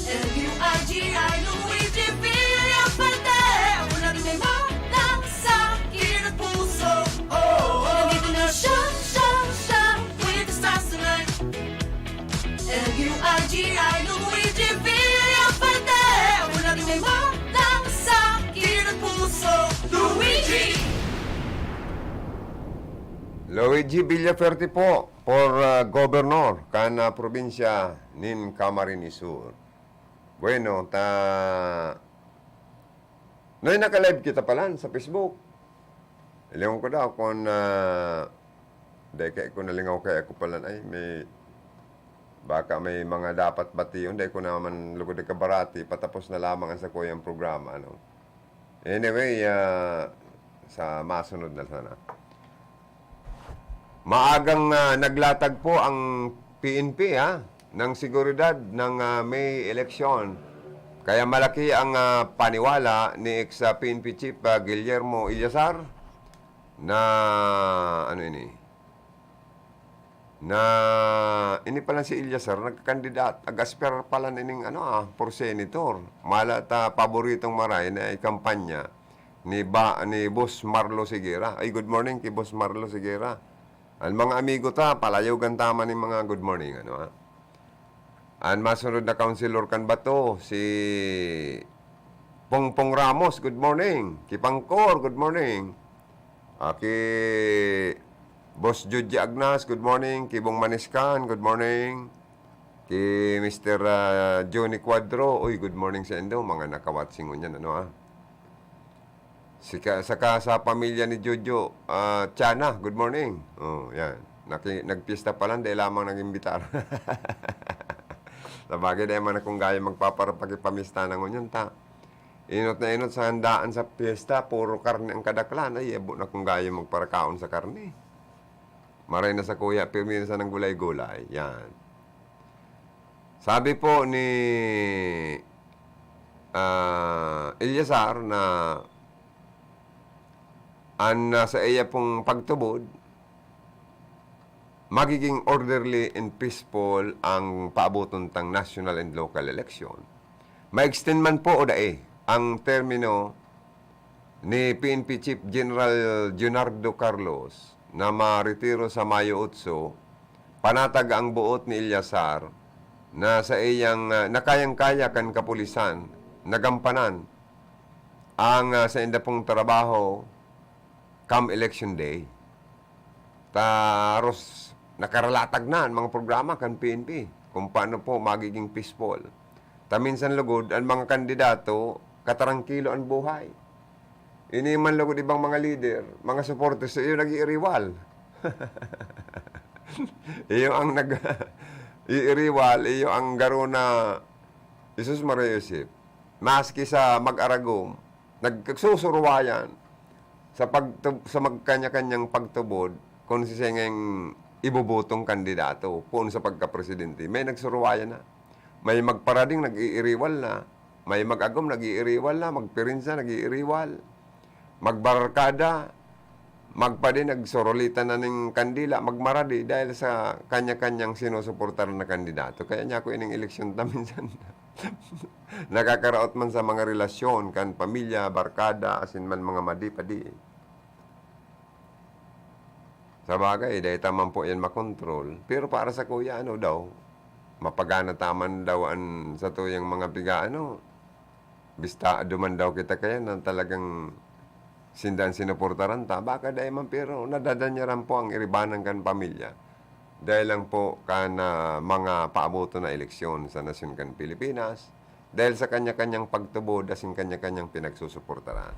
L U I G I, Luigi Villafuerte. Ako na rin may mata sa kilid at puso. Oh, oh. Nandito na siya, siya, siya, with the stars tonight. L U I G I, Luigi Villafuerte. Ako na rin may mata sa kilid at puso. Luigi! Luigi Villafuerte po for, ah, governor kan, ah, probinsya nin Camarines Sur. Bueno, ta Noy, naka-live kita palan sa Facebook. Ewan ko daw kung, ah, dai kaya ko nalingaw kaya ako palan. Ay, may, baka may mga dapat bation. Dai ko naman lugod kabarati. Patapos na lamang ang sakuyang programa, ano. Anyway, ah, sa masunod na sana. Maagang, ah, naglatag po ang P N P, ha, ng seguridad ng, ah, May eleksyon. Kaya malaki ang, ah, paniwala ni ex, ah, P N P Chief, ah, Guillermo Eleazar na, ano ini, na ini palan si Eleazar, nagkakandidat, ag-aspirar palan ining, ano, ah, for senator. Mala ta paboritong maray na ikampanya ni ba, ni Boss Marlo Segura. Ay, good morning kay Boss Marlo Segura. Ang mga amigo ta, palayogan ta man ning mga good morning, ano, ha? Ang masunod na councilor kan Bato, si Pongpong Ramos, good morning. Kipangkor, good morning. Ah, ki Boss Judge Agnas, good morning. Kibong Maniskan, good morning. Ki Mister, ah, Johnny Cuadro, uy, good morning sa indo, mga nakawatsing ngunyan, ano, ah. Sika-, saka sa pamilya ni Jojo, ah, Tiana, good morning. Oh, yan. Naki-, nagpiyesta pa lang, dai lamang nag-imbitar. Sabagay, dai man akong gaya magpaparapakipamista na ngunyan, ta. Inot na inot sa handaan sa piyesta, puro karne ang kadaklan. Ay, abo na kung gayo magparakaon sa karne. Maray na sa kuya, pirmi na sanang gulay-gulay. Yan. Sabi po ni, ah, Eleazar na an, ah, sa iya pong pagtubod, magiging orderly and peaceful ang paaboton tang national and local election. Ma-extend man po o dai ang termino ni P N P Chief General Junardo Carlos na maretiro sa Mayo otso, panatag ang boot ni Eleazar na sa iyang, ah, na kayang-kaya kan kapulisan na gampanan ang, ah, sainda pong trabaho come election day. Taros, nakaralatag na an mga programa kan P N P kung paano po magiging peaceful. Ta minsan lugod, an mga kandidato, katarangkilo an buhay. Ini man lugod ibang mga leader, mga supporters, iyo nag-iiriwal. Iyo ang nag-, iiriwal, iyo ang garo na, Jesus Maria Joseph. Maski sa mag-aragom, nagkasusuruwayan sa pagtu-, sa magkanya-kanyang pagtubod kung si singing ibobotong kandidato poon sa pagkapresidente. May nagsuruwayan na. May magparading, nag-iiriwal na. May mag-agom, nag-iiriwal na. Magpirinsa, nag-iiriwal. Magbarkada, magpadi, nagsurulitan na ning kandila, magmaradi dahil sa kanya-kanyang sinusuportaran na kandidato. Kaya niya ako ining eleksyon ta minsan. Nakakaraot man sa mga relasyon kan pamilya, barkada, asin man mga madi-padi. Sa bagay, dai ta man po yan makontrol. Pero para sa kuya, ano daw, mapagana ta man daw an satuyang mga piga-, ano, bista duman daw kita kaya na talagang sinda an sinuportaran ta. Baka dai man, pero nadadanyaran po ang iribanan kan pamilya. Dahil lang po kan, ah, mga paaboton na eleksyon sa nasyon kan Pilipinas, dahil sa kanya-kanyang pagtubod asin kanya-kanyang pinagsusuportaran.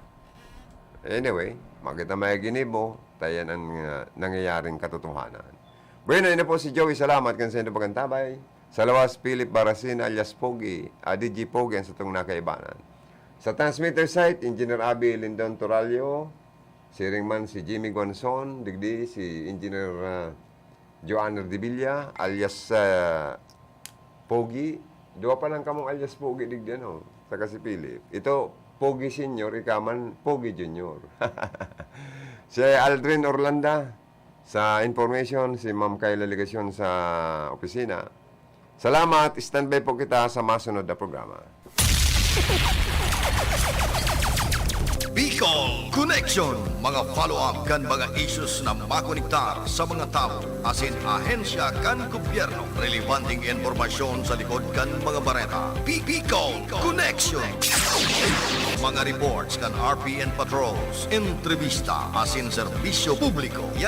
Anyway, makita may ginibo, tayan ang, ah, nangyayaring katotohanan. Bueno, yun na po si Joey. Salamat kan sa inyong pagkantabay. Sa lawas, Philip Baracina alias Pogi, ah, D J Pogi ang satong nakaibanan. Sa transmitter site, Engineer Abby Lindon Toralio, siring man si Jimmy Guanzon, digdi si Engineer, ah, Joanner Dibilla, alias, ah, Pogi. Duwa pa lang kamong alias Pogi digdi, ano, saka si Philip. Ito, Pogi Senior, ika man, Pogi Junior. Si Aldrin Orlanda, sa information, si Ma'am Kayla Legacion sa opisina. Salamat, standby po kita sa masunod na programa. Bicol Connection, mga follow-up kan mga issues na makonektar sa mga tawo asin ahensya kan gobyerno. Relebanteng impormasyon sa likod kan mga bareta. Bi-, Bicol Connection. Mga reports kan R P N patrols, entrevista asin serbisyo publiko. Yan